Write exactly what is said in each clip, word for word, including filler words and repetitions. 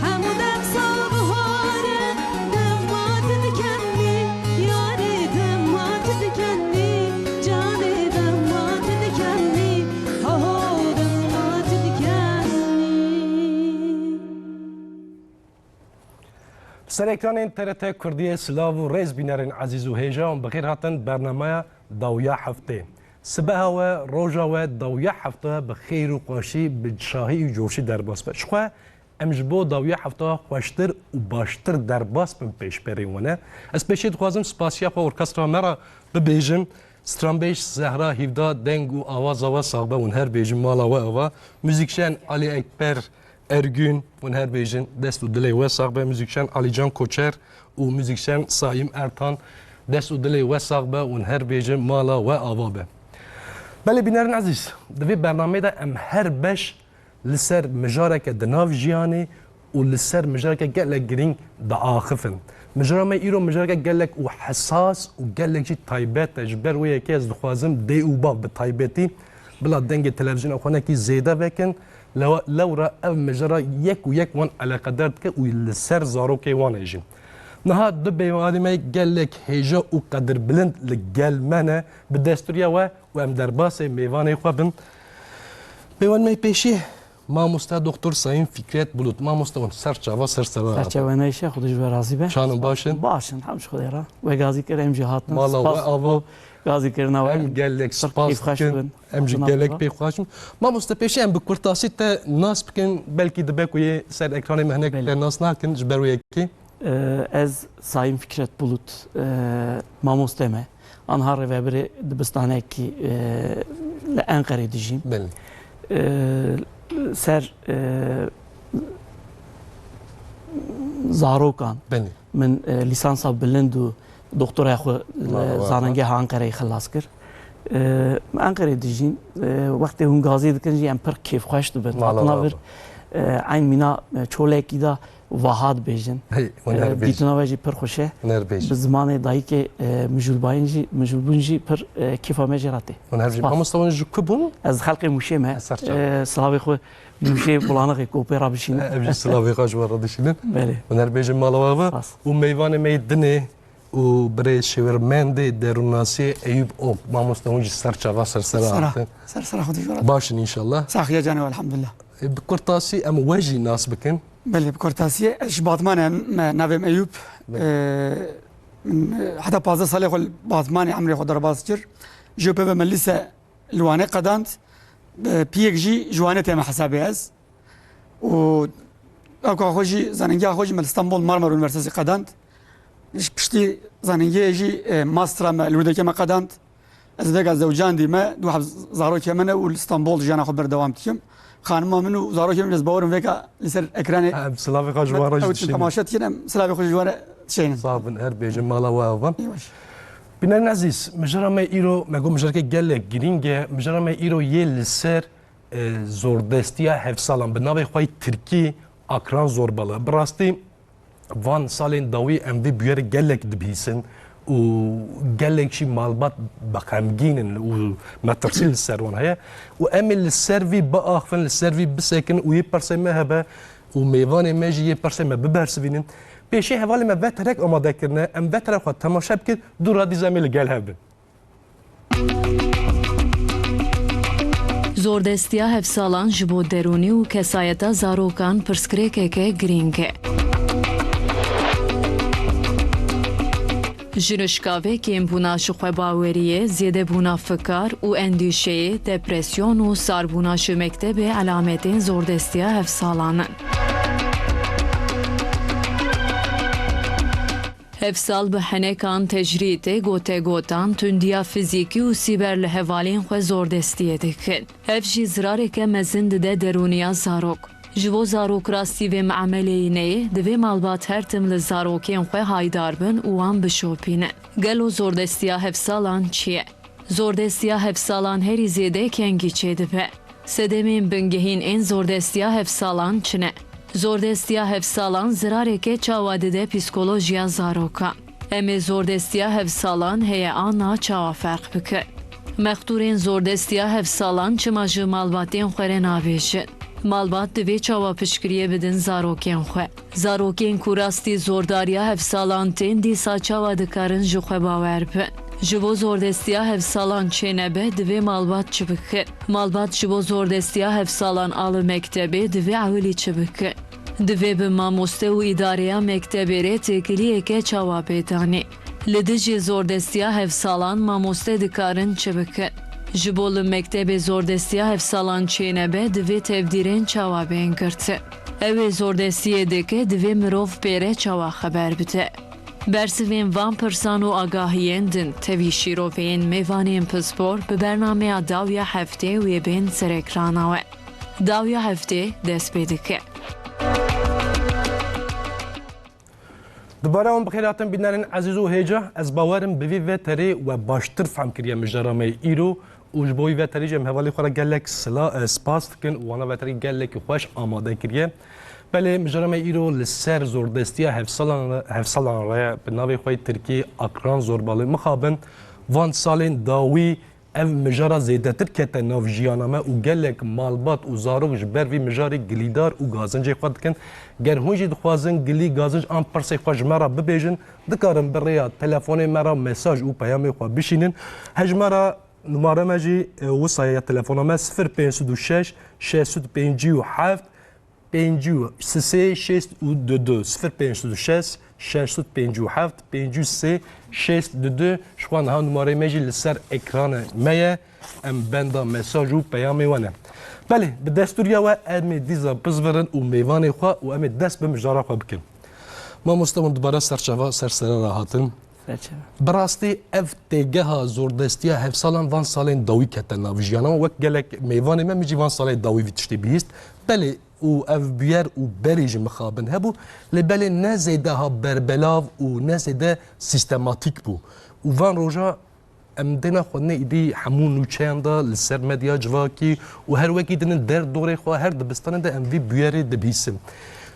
Hemû dem sal bihar e, dema tu dikenî, yarê dema tu dikenî, canê dema tu dikenî, ho ho dema tu dikenî. Ser ekranên T R T Kurdiyê silav û rêz bînerên ezîz û hêja û bi xêr hatin bernameya dawiya heftê. Sibeha we, roja we, dawiya hefte bi xêr û xweşî, bi şahî û coşî derbas be. Ji xwe em ji bo dawiya hefta xweştir û baştir derbas bin pêşberên we ne. Ez pêşî dixwazim spasiya xwe orkestra me re bibêjim. Stranbêj Zehra Hîvda deng û awaza we sax be, hûn her bêjin mala we ava. Muzîkjen Alî Ekber Ergün, hûn her bêjin dest û dilê we sax be. Muzîkjen Alîcan Koçer û muzîkjen Saîm Ertan, dest û dilê we sax be, hûn her bêjin mala we ava be. Belê bînerên ezîz, di vê bernameyê de em her beş li ser mijareke di nav jiyanê û li ser mijareke gelek girîng diaxifin. Mijara me îro mijareke gelek û hesas û gelek jî taybet e. Ji ber wê yekê ez dixwazim dê û bav bi taybetî bila dengê televîzyona xwe hinekî zêde vekin. Lewa-, lewra ev mijara yek û yek wan eleqedar dike û li ser zarokê wan e jî. Niha du mêvanê me gelek hêja û qedirbilind li gel me ne. Bi destûriya we û em derbasê mêvanê xwe bin. Mêvanê me pêşî Mamoste Doktor Sayın Fikret Bulut. Mamoste hûn ser çava ser sera hatin. Serçe wenayîşe, Xwedê ji we razî be. Çanin baş in? Baş in, hem ji Xwedê re. We gazî kir, em jî hatin. Mala we ava. Gazî kirina we. Em gelek spas dikin. Em jî gelek pê xweş in. Mamoste pêşî em bi kurtasî te nas bikin, belkî dibe ku yê ser ekranê me hinek te nas nakin ji ber wê yekê. Ee, ez Sayın Fikret Bulut, ee, mamoste me. Anha rêvebirê dibistanekî, ee, li Enqerê dijîm. Belê. Ee, ser, ee, zarokan Belê. min, ee, lîsansa bilind û doktora xwe li Merhaba. Zanîngeha Enqereyê xilas kir. Ee, Enqerê dijîn, ee, wextê hûn gazî dikin jî em pir kêfxweş dibin. Merhaba. Hatina vir, ee, eyn mîna, ee, çolekî de vaha dibêjin. Hey, hûn her Ee, bêjin. Dîtina we jî pir xweş e. Hûn her bêjin. Bi zimanê dayikê, ee, mijûlbayîn jî, mijûlbûn jî pir, ee, kêfa me jê re tê. Hûn her bêjin. Spas. Mamoste hûn ji ku bûn? Ez xelkê Mûşê me. Ez ser çava. Ee, silavê xwe Mûşê Bulanixê Kopê re bişînin. Em jî silavê xwe ji we re dişînin. Belê. Hûn her bêjin mala we ava. Spas. Û mêvanê me yê dinê û birê şêwirmendê derûnnasiyê Eyûp Ok. Mamoste hûn jî ser çava ser sera hatin. Ser sera xwe dijwara. Baş in înşallah. Saxiya canê we elhamdulillah. E, bi kurtasî em we jî nas bikin. Belê, bi kurtasî ez ji Batmanê me navê min Eyûp. Belê. E, min, e, heta pazdeh salê xwe li Batmanê emrê xwe derbas kir. Jê pê ve me lîse li Wanê qedand. E, piyek jî ji Wanê tê me hesabê ez. Û ewka xwe jî, zanîngeha xwe jî me li Stenbol Marmara Üniversitesi qedand. Ji piştî zanîngehê jî, e, mastera me li Wîrdekê me qedand. Ez vêga zewcandî me, du heb zarokê min e û li Stenbol jiyana xwe berdewam dikim. Xanima min û zarokê min ez bawerim vêga li ser ekranê Em silavê xwe ji we re jî ew dişînin. Temaşe dikin, em silavê xwe ji we re dişênin. Sax bin, her bêjin mala we ava. Ê baş. Bînerên ezîz, mijara me îro, me got mijareke gelek girîng e. Mijara me îro yê li ser e, zordestiya hevsalan, bi navê xwe yê tirkî akran zorbalığı. Bi rastî van salên dawî em vê bûyerê gelek dibihîsin û gelek jî malbat bi xemgîn in û metirsî li ser wan heye û em ê li ser vî biaxivin, li ser vî bisekin û yê pirsê me hebe û mêvanê me jî yê pirsê me bibersivînin. Pêşî hevalê me veterek amade kirine, em vetere xwe temaşe bikin, dû re dîsa em ê li gel hev bin. Zordestiya hevsalan ji bo derûnî û kesayeta zarokan pirsgirêkeke girîng e. Ji nişka ve kêmbûna ji xwebaweriyê, zêdebûna fikar û endîşeyê, depresyon û sarbûna ji mektebê elametên zordestiya hevsalan in. Hevsal bi henekan tecrîtê, gotegotan, tundiya fizîkî û sîber li hevalên xwe zordestiyê dikin. Ev jî zirareke mezin dide derûniya zarok. Ji bo zarok rastî vê miameleyê neyê, divê malbat her tim li zarokên xwe haydar bin û wan bişopînin. Gelo zordestiya hevsalan çi ye? Zordestiya hevsalan herî zêde kengî çêdibe. Sedemên bingehîn ên zordestiya hevsalan çi ne? Zordestiya hevsalan zirareke çawa dide psîkolojiya zarokan? Em ê zordestiya hevsalan heye an na çawa ferq bikin? Mexdûrên zordestiya hevsalan çima ji malbatên xwe re nabêjin? Malbat divê çawa piştgiriyê bidin zarokên xwe? Zarokên ku rastî zordariya hevsalan tên dîsa çawa dikarin ji xwe bawer bin? Ji bo zordestiya hevsalan çênebe divê malbat çi bikin? Malbat ji bo zordestiya hevsalan a li mektebê divê ewilî çi bikin? Divê bi mamoste û îdareya mektebê re têkiliyeke çawa pê danê? Li dijî zordestiya hevsalan mamoste dikarin çi bikin? Ji bo li mektebê zordestiya hevsalan çênebe divê tevdîrên çawa bên girtin? Ew ê zordestiyê dike divê mirov pê re çawa xeber bide? Bersivên van pirsan û agahiyên din tevî şîroveyên mêvanên pispor bi bernameya Dawiya Heftê wê bên ser ekrana we. Dawiya Heftê dest pê dike. Dubare wan bi xêr hatin bînerên ezîz û hêja. Ez bawer im bi vî veterê we baştir fehm kiriye mijara me îro û ji bo wî veterê jî em hevalê xwe re gelek sila, e, spas dikin û wana veterê gelekî xweş amade kiriye. Belê mijara me îro li ser zordestiya hevsalan re, hevsalan re bi navê xwe yê tirkî akran zorbalığı mixabin van salên dawî Ev mijara zêdetir kete nav jiyana me û gelek malbat û zarok ji ber vî mijarê gilîdar û gazincê xwe dikin. Ger hûn jî dixwazin gilî, gazinc an pirsê xwe ji me re bibêjin, dikarin bi rêya telefonê me re mesaj û peyamê xwe bişînin. Hejmara numare me jî, e, wisa ye ya telefona me: sifir pênc sed û şeş, şeş sed pêncî û heft, pêncî û sê şêst û du du, sifir pênc sed û şeş, şeş sed pêncî û heft, pêncî û sê şêst û du. Ji xwe niha numareyê me jî li ser ekranê me ye. Em benda mesaj û peyamê we ne. Belê, bi destûriya we em ê dîza bizvirin û mêvanê xwe û em ê dest bi mijara xwe bikin. Mamoste, hûn dubare serçava ser sera re hatin. Serçava. Bi rastî ev têgeha zordestiya hevsalan van salên dawî kete nav jiyana me. Wek gelek mêvanê me, min jî van salê dawî vî tiştê bihîst. Belê, û ev bûyer û berê ji mixabin hebû, lê belê ne zêde ha berbelav û ne zêde sîstematîk bû. Û van roja em dêna xwe ne îdî hemû nûçeyan de li ser medya civakî û her wekî dinin der dorê xwe, her dibistanê de em vî bûyerê dibihîsin.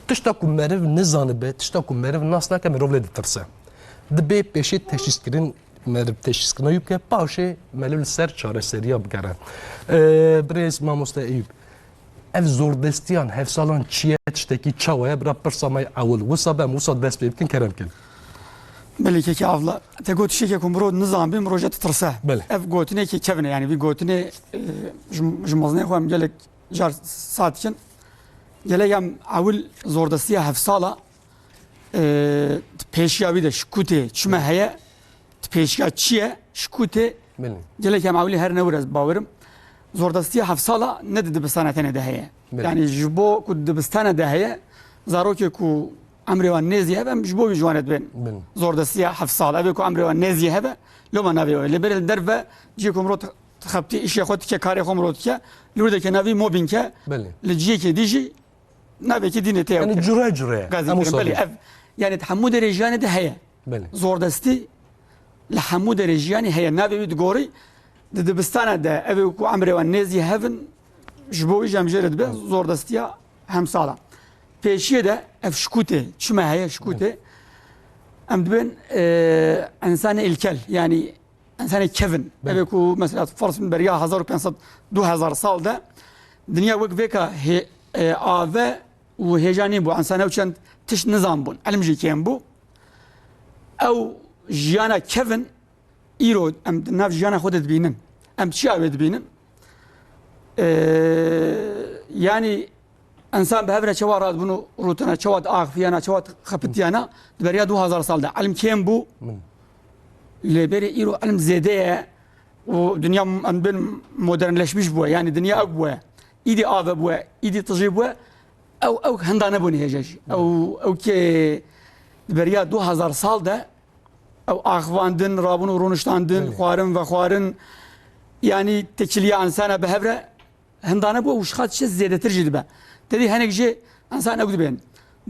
Tişta ku meriv nizanibe, tişta ku meriv nas nake, mirov lê ditirse. Dibê pêşê teşhîskirin, meriv teşhîskirina wî bike, paşê meriv li ser çareseriya bigere. Ee, birêz mamoste Eyûp, ev zordestiyan hevsalan çi ye, tiştekî çawa ye? Bira pirsa me ewil wisa be, em wisa dest pê bikin, kerem kin. Belê kekê Avla, te got tiştekê ku mirov nizanibê, mirov jê ditirse. Belê. Ev gotinekî kevin e, yanî vî gotinê, e, ji, ji mezinê xwe em gelek car sat dikin. Gelek em ewil zordestiya hevsala, e, pêşiya wî de şikûtê çi me heye, di pêşiya çi ye, şikûtê Belê. Gelek em ewilî her newir ez bawerim. Zordestiya hevsala ne di dibistana tenê de heye. Belê. Yanî ji bo ku di dibistana de heye, zarokê ku emrê wan nêzî hebe, em ji bo wî ji wan re dibên Belê. Zordestiya hevsala. Ev ê ku emrê wan nêzî hebe, loma navê wê. Lê berê li derve cihê ku mirov dixebitî, îşê xwe dike, karê xwe mirov dike, li wir dike navî mobbing e, Belê. Li cihekê dî jî navekî dî nê tê ew Yanî kirin. Cure cure. Gazî Em kirin. Belê, wisa ev, yanî di hemû derê jiyanê de heye. Belê. Zordestî li hemû derê jiyanê heye. Navê wî digorî, di dibistana de, ev ê ku emrê wan nêzî hevin, ji bo wî jî em jê re dibe, Belê. Zordestiya hemsala. Pêşiyê de ev şikûtê, çi me heye şikûtê, Belê. Em dibên, e, însanê ilkel, yanî însanê kevin. Belê. Ev ê ku mesela ferz bin beriya hezar û pênc sed, du hezar sal de dinya wek vêka hê-, e, ave û hêja nîbû. Însan ew çend tişt nizanbûn. Elm jî kêm bû. Ew jiyana kevin îro em di nav jiyana xwe de dibînin. Em çi ya wê dibînin? E, yanî Însan bi hev re çawa radibûn û rûtina, çawa diaxiviyana, çawa dixepitiyana, di beriya du hezar sal de elm kêm bû. Min. Lê berê îro elm zêde ye û dinya em bên modernleşmiş bûye. Yanî dinya ew bûye. Îdî ave bûye, îdî tijî bûye. Ew, ew hinda nebûne hêja jî. Min. Ew, ew kê di beriya du hezar sal de ew axivandin, rabûn û rûniştandin, Belê. Xwarin, vexwarin, yanî têkiliya însana bi hev re hinda nebû û ji xwe tişt zêdetir jî dibe. Te dî hinek jê însan ew dibên.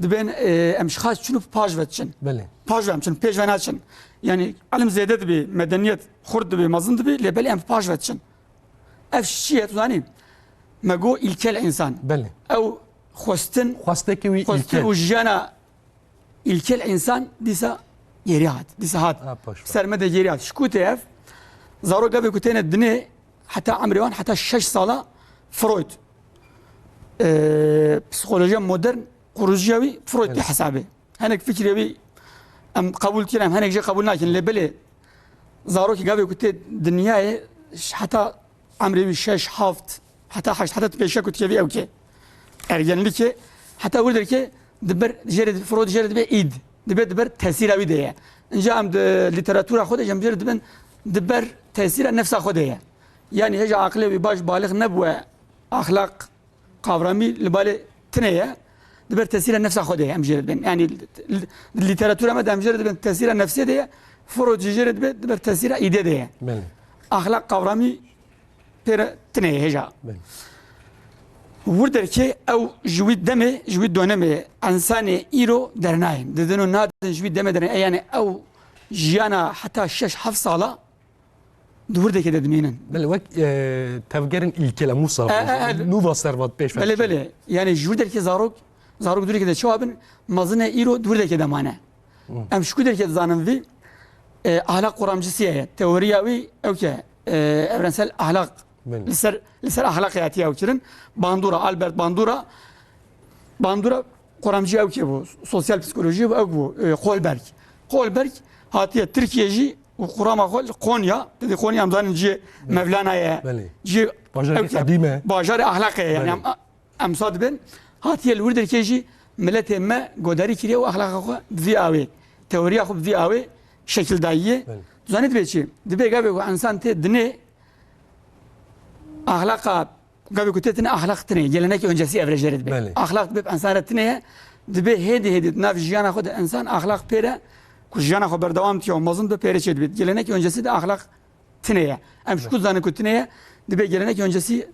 Dibên, e, em ji xwe çin û paş ve diçin. Belê. Paş ve em çin, pêş ve naçin. Yanî ilim zêde dibê, medeniyet xurt dibê, mezin dibê, lê belê em paş ve diçin. Ev çi ye, tu zanî? Me got ilkel însan. Belê. Ew xwestin, Xwestekî wî xwestin ilkel. Û jiyana Îlkel însan dîsa gêrî hat. Dîsa hat. Ha, paş, paş. Ser me de gêrî hat. Şikûtê ev, zarok gavê ku têne dinê, heta emrê wan, heta şeş sala Freud. e, psîkolojiya modern, kuruciya wî Freud tê hesabê. Hinek fikrê wî em qebûl dikin, em hinek jê qebûl nakin. Lê belê zarokê gavê ku tê dinyayê, ş-, heta emrê wî şeş, heft, heta heşt, heta tu pêşiya ku dikevî ewkê, ergenlikê, heta wir derkê diber jê re, Freud jê re dibe îd. Dibe diber tesîra wî de ye. Înca em di lîteratura xwe de jî em jê re dibin diber tesîra nefsa xwe de ye. Yanî hêja aqilê wî baş balix nebûye, axlaq qavramî li balê tine ye, diber tesîra nefsa xwe de ye, em jê re dibin. Yanî li, li, lîteratura me de em jê re dibin tesîra nefsê de ye, Freud jî jê re dibe diber tesîra îdê de ye. Belê. Axlaq qavramî pê re tine ye hêja. Belê. Wir derkê ew ji wî demê, ji wî donemê ensanê îro dernayên. Didin û nadin ji wî demê dernayên. E, yanî ew jiyana heta şeş heft sala di wirdekê de dimînin. Belê, wek, e, tevgerên îlkel em wisa, e, e, e, nûva servat pêş ve. Belê, belê. Yanî ji wirdekê zarok, zarok di wirdekê de çawa bin, mezinê îro di wirdekê de mane. Hı. Em ji ku derkê dizanin vî, e, ahlak kuramcisiye ye. Teoriya wî ew ke, e, evrensel ahlak. Belê. Li ser, li ser ahlakê hatiye ew kirin. Bandura, Albert Bandura, Bandura kuramcî ew kê bû, sosyal psîkolojî bû, ew bû, e, Kohlberg. Kohlberg hatiye Tirkiye jî û kurama xwe li Konya, didî Konya em zanin cihê Mevlana ye. Belê. Cihê bajarê ew kê, qedîm e. Bajarê ahlaqê ye. Yanî belê. Em, em sa dibin, hatiye li wir derkê jî miletê me godarî kiriye û ahlaqa xwe bi vî awê, teoriya xwe bi vî awê şekil dayiye. Belê. Tu zanî dibe çi? Dibe gavê ku ensan tê dinê, ahlaqa, gavê ku tê tine, ahlaq tine, gelenek öncesi ev re jê re dibe. Belê. Ahlaq dibe bi ensan re tine ye, dibe hêdî hêdî di nav jiyana xwe de ensan ahlaq pê re, ku jiyana xwe berdewam dikiya û mezin dibe, pê re çê dibe. Gelenek öncesi de ahlaq tine ye. Em ji ku dizanin ku tine ye, dibe gelenek öncesi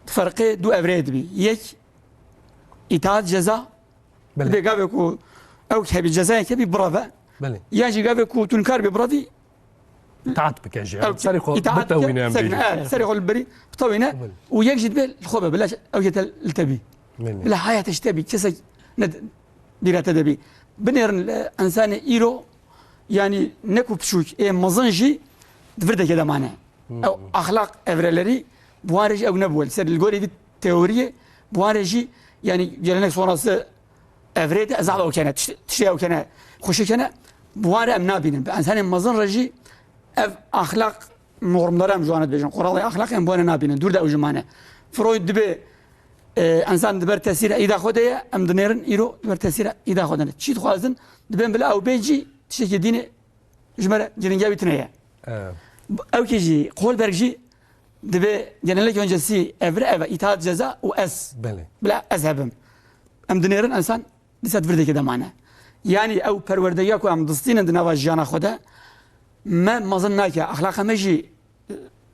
di ferqê du evreyê dibî. Yek, îtaat ceza, Belê. Dibê gavê ku ew hebî cezayek hebî bireve. Belê. Yan jî gavê ku tu nikar bê birevî, Îtaat bike jî. Ew serê xwe îtaat bike, bitewîne em sekine, bêjin. Evet, serê xwe li berî bitewîne. Belê. Û yek jî dibê li xwe be, bila ew yê te li te bî. Belê. Bila haya te ji te bî, kesek ne bîra te de bî. Binêrin li ensanê îro, yanî ne ku piçûk, ê mezin jî di virdekê de mane. Hmm. Ew axlaq evrelerî bi wan re jî ew nebûye. Li ser, li gorî vî teoriyê bi wan re jî, yanî gelenek sonrası evrê de ezab ew kene, tişt-, tiştê ew kene, xweşik kene, bi wan re em nabînin. Bi ensanên mezin re jî ev axlaq normları em ji wan re dibêjin. Quralê axlaqê em bi wan re nabînin. Dûr de ew ji mane. Freud dibê, e, ensan di ber tesîra îda xwe de ye, em dinêrin îro di ber tesîra îda xwe de ne. Çi dixwazin? Dibên bila ew bê cî tiştekî dînê ji me re giringiya wî tune ye. Evet. Ew kê jî, Kohlberg jî dibe gelenek öncesi evre ev e, îtaat ceza û ez. Belê. Bila ez hebim. Em dinêrin ensan dîsa di virdekê de mane. Yanî ew perwerdeya ku em distînin di nava jiyana xwe de, me mezin nake, axlaqa me jî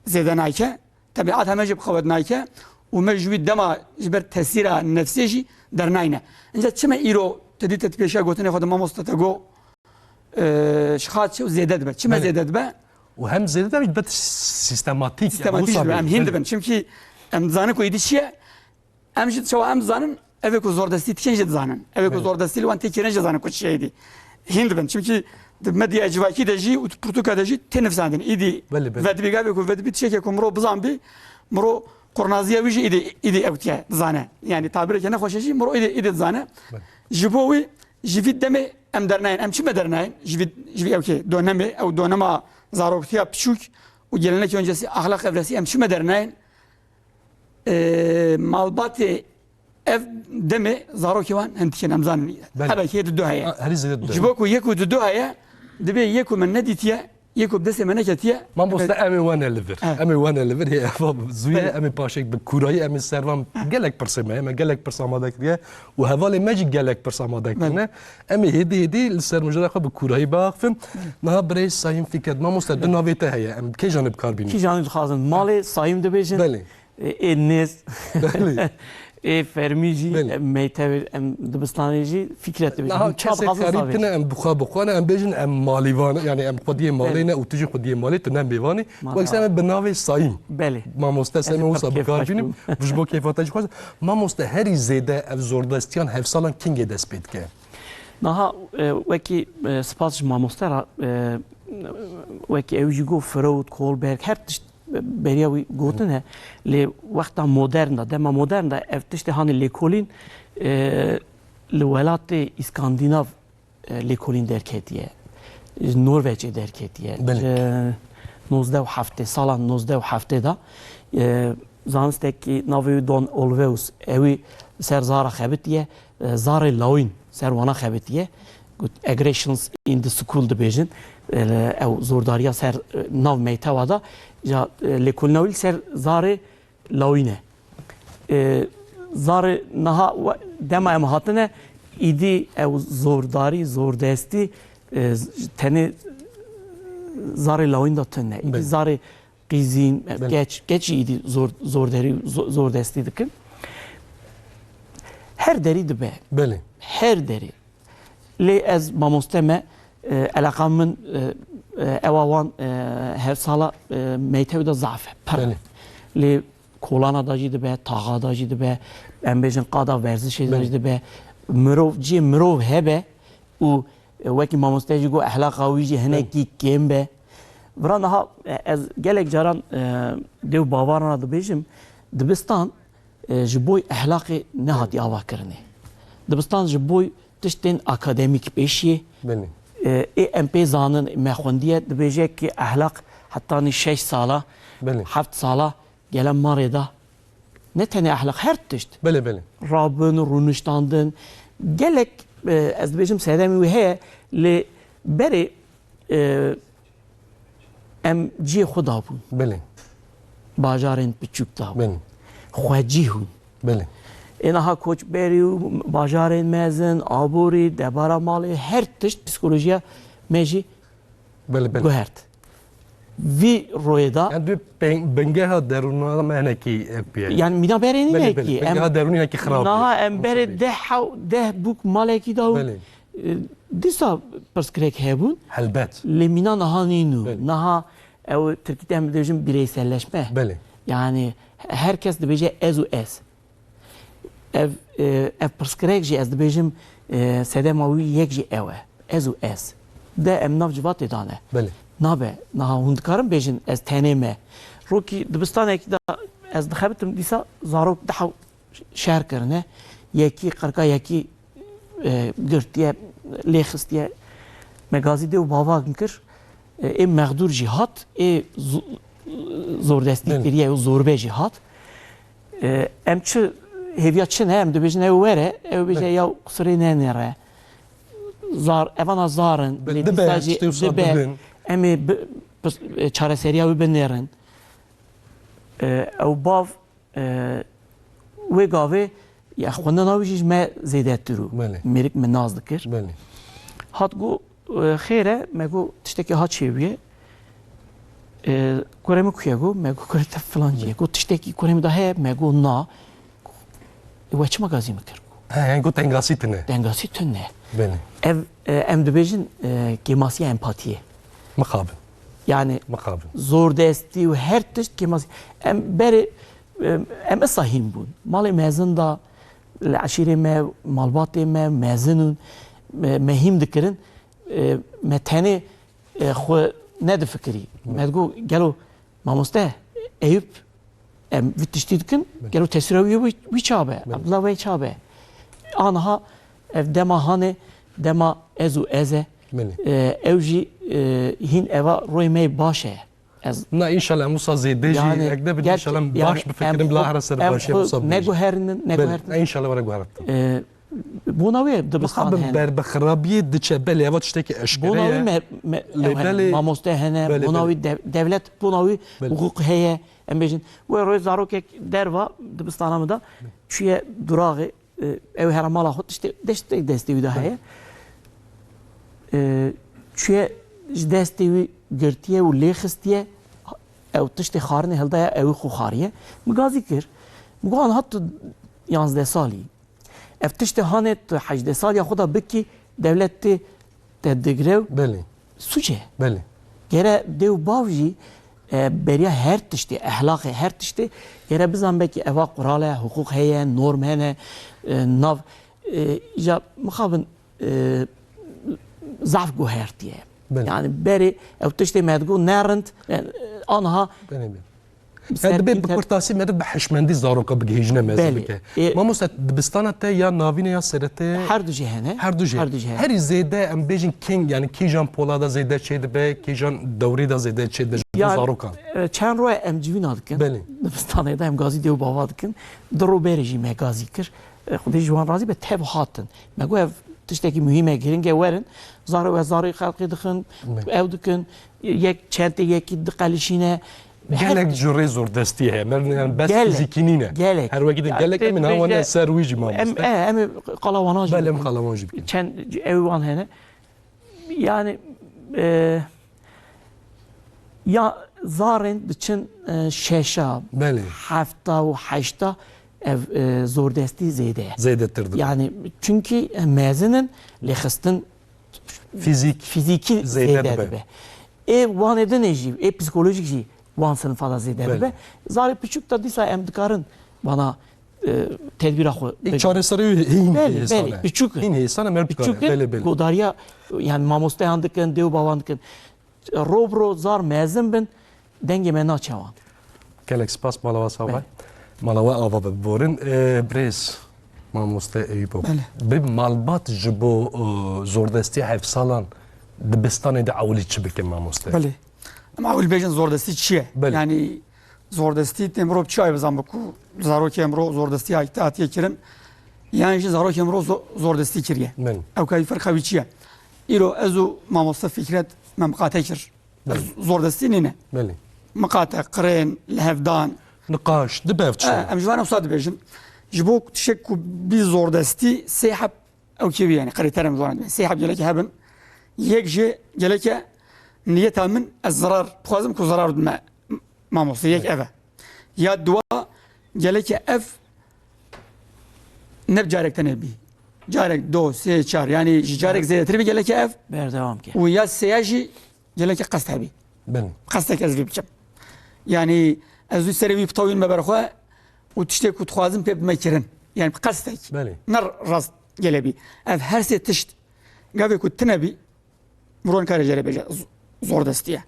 zêde nake, tebiata me jî bi qewet nake û me ji wî dema ji ber tesîra nefsê jî dernayne. Înca çima îro te dî te di pêşiya gotinê xwe de mamoste te got, e, ji xat çew zêde dibe. Çima Belê. Zêde dibe? Û hem zêde dibe, dibe sîstematîk, Sîstematîk dibe. Em hîn dibin. Çimkî em dizanin ku êdî çi ye? Em jî çawa em dizanin? Evê ku zordestî dikin jî dizanin. Evê ku Belê. Zordestî li wan tê kirin jî dizanin ku çi ye êdî. Hîn dibin. Çimkî di medya civakî de jî û di pirtûka de jî tê nifsandin. Êdî Belê, belê. Vedibî gavê ku vedibî tiştekê ku miro bizanbî, miro qurnaziya wî jî êdî, êdî ewtiye dizane. Yanî tabireke nexweş e jî miro êdî, êdî dizane. Belê. Ji bo wî, ji vî demê em dernayên. Em çime dernayên? Ji vî, ji vî ewkê donemê, ew donema zaroktiya piçûk û gelenek öncesi, ahlak evresî, em çime dernayên? E, malbatê ev demê zarokê wan hin dikin, em zanin. Belê. Hebe kê di du heye. Ha, herî zêde du heye. Ji bo ku yek û di du heye, dibê yek û min nedîtiye, yek û bi destê me neketiye. Mamoste, Evet. Em ê wane li vir. Evet. Em ê wane li vir. Hê eva zûye, Evet. Em ê paşek bi kûrayî, em ê servan gelek pirsê me, me gelek pirs amade kiriye. Û hevalê me jî gelek pirs amade kirine. Belê. Em ê hêdî hêdî li ser mijara xwe bi kûrayî biaxifin. Belê. Niha birêz Sayîm Fikret, mamoste, du Belê. Navê te heye. Em kê janê bi kar bînin? Kî janê dixwazin? Malê Sayîm dibêjin. Belê. Ê, ê nêz. Belê. Ê fermî jî, Belê. Em meytevê, em dibistanê jî Fikret dibêjin. Niha Hûn çawa kesê dixwazin xerîb savê? Tine, em bi xwe bi xwe ne, em bêjin em malîvan, yanî em xwediyê malê Belê. Ne û tu jî xwediyê malê, tu ne mêvanî. Malê Wek se me bi navê Sayîm. Belê. Mamoste se Ez me wisa kêf bi kar xweş bînim. Bûm. Ji bo kêfa te jî xweş. Mamoste, herî zêde ev zordestiyan hevsalan kengê dest pê dike? Niha, e, wekî, e, spas ji mamoste re, e, wekî ew jî got Freud, Kohlberg, her tişt beriya wî gotin e. Lê wexta modern de, dema modern de ev tiştê hanê lêkolîn, e, li welatê îskandînav, e, lêkolîn derketiye. Ji Norveçê derketiye. Belê. Ji nozdeh û heftê, sala nozdeh û heftê de, e, zanistekî navê wî Don Olweus, ewî ser zara xebitiye, e, zarê lawîn ser wana xebitiye. Got, aggressions in the school dibêjin. E, ew zordariya ser, e, nav meytewa da, ja, e, lêkolîna wî li ser zarê lawîn e. E, zarê niha we-, dema em hatine, îdî ew zordarî, zordestî, e, z-, tenê zarê lawîn de tune. Îdî Belê. zarê qîzîn, Belê. keç, keç jî îdî zor, zorderî, zo-, zordestî dikin. Her derî dibe. Belê. Her derî. Lê ez mamoste me, e, eleqa min, e, e, ewa wan, e, her sala, e, meytev de zaf e, pir. Belê. Lê kolana da jî dibe, taxa da jî dibe, em bêjin qada verzişê da Belê. jî dibe. Mirov, cihê mirov hebe û, e, wekî mamoste jî got, ehlaqa wî jî hinekî Belê. kêm be. Vira niha, e, ez gelek caran, e, dêw bavarana dibêjim, dibistan, e, ji boy ehlaqê nehatiye avakirinê. Dibistan ji boy tiştên akademîk pêşiyê. Belê. E, ê em pê zanin, me xwendiye, dibêje ki ehlaq hetanî şeş sala, Belê. heft sala gele marê da. Ne tenê ehlaq, her tişt. Belê, belê. Rabin, rûniştandin. Gelek, e, ez dibêjim sedemê wî heye, lê berê, e, em cihê xwe dabûn. Belê. Bajarên piçûk dabûn. Belê. Xwecî hûn. Belê. Ê niha koçberî û bajarên mezin, aborî, debara malê, her tişt psîkolojiya me jî Belê, belê. guhert. Vî royê da Yani tu peng-, bingeha derûna me hinekî ev piye. Yani mîna berê Belê, nîne belê. ki. Em Bingeha derûnî hinekî xirab niha e. em berê deh hew-, deh bûk malekî da û, Belê. e, dîsa pirsgirêk hebûn. Helbet. Lê mîna niha nîn û. Belê. Niha ew tirkî de em dibêjin bireyselleşme. Belê. Yani her kes dibêje ez û ez. Ev, e, ev pirsgirêk jî ez dibêjim, e, sedema wî yek jî ew e. Ez û ez. De em nav civatê dane. Belê. Nabe, niha hûn dikarin bêjin ez tenê me. Rokî dibistanekî de ez dixebitim dîsa zarok daha şer kirine. Yekî qirka yekî, e, girtiye, lê xistiye. Me gazî dê û bavak kir. E, ê mexdûr jî hat, ê zo-, zordestî Belê. kiriye û zorbe jî hat. E, em çi hêviya çi ne, em dibêjin ew were, ew bêje Belê. ya qusirê nenêre. Zar, evana zar in, Belê, lê dibe, dîsa jî tiştê wisa dibe, dibin. em ê bi, pis-, e, çareseriya wî binêrin. E, ew bav, e, wê gavê, ya xwendina wî jî ji me zêdetir û Belê. mêrik min nas dikir. Belê. Hat got, e, xêr e, me got tiştekî ha çêbûye. E, kurê min ku ye got, me got kurê te filan cî ye. Belê. Got tiştekî kurê min de heye, me got na. We çima gazî min kir? He, yani got tengasî tune. Tengasî tune. Belê. Ev, e, em dibêjin, e, kêmasiya empatiyê. Mixabin. Yani Mixabin. zordestî û her tişt kêmasî. Em berê, e, em esa hîn bûn. Malê mezin da, li eşîrê me, malbatê me, mezin û me, me hîn dikirin. E, me tenê, e, xwe nedifikirî. Me digot, gelo mamoste Eyûp, em vî tiştî dikin, Belê. gelo tesîra wî, wî, wî ça be, Belê. Abdullah wê ça be. Aniha ev dema hanê, dema ez û ez e. Belê. E, ew jî, e, hîn eva royê me yê baş e. Ez Na, înşallah em wisa zêde jî Yani, ek de bin, gerçi, înşallah em yani, baş em bifikirin, bila xwe, hera ser em baş, xwe wisa bin. neguherînin, Belê, neguherînin. înşallah were guhertin. E, bona wê dibistan Mixabin hene. ber bi xirabiyê diçe, belê, eva tiştekî eşkere Bona ye. wî me, me, Lê ew hene, belê, mamoste hene, belê, bona belê. wî dev-, devlet, bona wî Belê. hiqûq heye. Em bêjin, wê royê zarokek derva dibistana min de çûye duraxê, e, ew hera mala xwe tiştê, deştê destê wî de heye. E, çûye ji destê wî girtiye û lê xistiye, ew tiştê xarinê hildaye, ew ê xwe xariye. Min gazî kir. Min got, "Anha tu yanzdeh salî. Ev tiştê hanê tu hejdeh saliya xwe de bikî, dewlet tê te digre û Belê. sûc e." Belê. Gere dê û bav jî, e, beriya her tiştê, ehlaqê her tiştê, gere bizan belkî eva qural e, hiqûq heye, norm hene, e, nav, e, îja mixabin, e, zaf guhertiye. Belê. Yani berê ew tiştê me digot ne rind, yani, e, anha Belê, belê. Ser Her dibê bi pîter- kurtasî meriv bi hişmendî zaroka bigihîjine mezin Belê. bike. E, Mamoste, dibistana te ya navîn e ya serete? Her du jî hene. Her du jî. Her du jî hene. Herî zêde em bêjin keng, yani kîjan pola de zêde çêdibe, kîjan dewrê de zêde çêdibe ji bo Yani, zarokan? e, çend roye em civîna dikin. Belê. Dibistanê de em gazî dê û bava dikin. Du ro berê jî me gazî kir. E, Xwedê ji wan razî be, tev hatin. Me got ev tiştekî muhîm e, giring e, werin. Zaro we zarê xelkê dixin, Belê. ew dikin. Yek çentê yekî diqelişîne. Her Gelek jurê zordestî heye. Mer-, yani bes Gelek. fizîkî nîne. Gelek. Her wekî de Ya, gelek tê em ê niha wane bêje ser wî jî Em, mamoste. e, em ê qala wana jî Belê em bikin. qala wan jî bikin. Çend ew wan hene. Yani, e, ya zarên diçin, e, şeşa, Belê. hefta û heşta ev, e, zordestî zêde ye. Zêdetir dibe. Yani çünkü, e, mezin in, lê xistin Fizîk fizîkî zêde zêde dibe. dibe. Ê wanê dinê jî, ê psikolojîk jî wan sinifa de zêde Belê. dibe. Zarê piçûk de dîsa em dikarin vana, e, tedbîra xwe Ê, bigrin. çareserî hîn Belê, hêsan belê, e. piçûk in. Hîn hêsan e, em Piçûk dikarin. in, Belê, belê. godariya, yani mamosteyan dikin, dê û bavan dikin. Ro bi ro zar mezin bin, dengê me naçe wan. Gelek spas, mala we sax be. Belê. Mala we ava be, biborin. E, birêz mamoste Eyûb. Belê. Bi malbat ji bo, e, zordestiya hevsalan dibistanê de ewilî çi bikin mamoste? Belê. Em ewil bêjin zordestî çi ye? Belê. Yani zordestî tê mirov çi ay bizan bi ku zarokê emro zordestî hatiye kirin? Yan jî zarokê emro zo-, zordestî kiriye. Belê. Ew kayî ferqa wî çi ye? Îro ez û mamoste Fikret me miqate kir. Belê. Zordestî nîne. Belê. Miqate, qirên, lihevdan. Niqaş, dibe ev çi? E, em ji van wisa dibêjin. Ji bo tiştek ku bî zordestî sê heb ew kê bî, yani kriter em ji wan dibin. Sê heb geleke hebin. Yek jê geleke niyeta min ez zirar, bixwazim ku zirar bidime mamoste, yek ev e. Ya dua geleke ev ne bi carek tenê bî. Carek, do, sê, çar. Yani ji carek zêdetir bî geleke ev. Berdewam ke. Û ya sêya jî geleke qest hebî. Belê. Qestek ez vî biçim. Yani ez wî serê wî bitawîn me ber xwe û tiştê ku dixwazim pê bime kirin. Yani bi qestek. Belê. Ne rast gele bî. Ev her sê tişt gavê ku tine bî, Miron kare jê re bêje, z-, zordestî ye.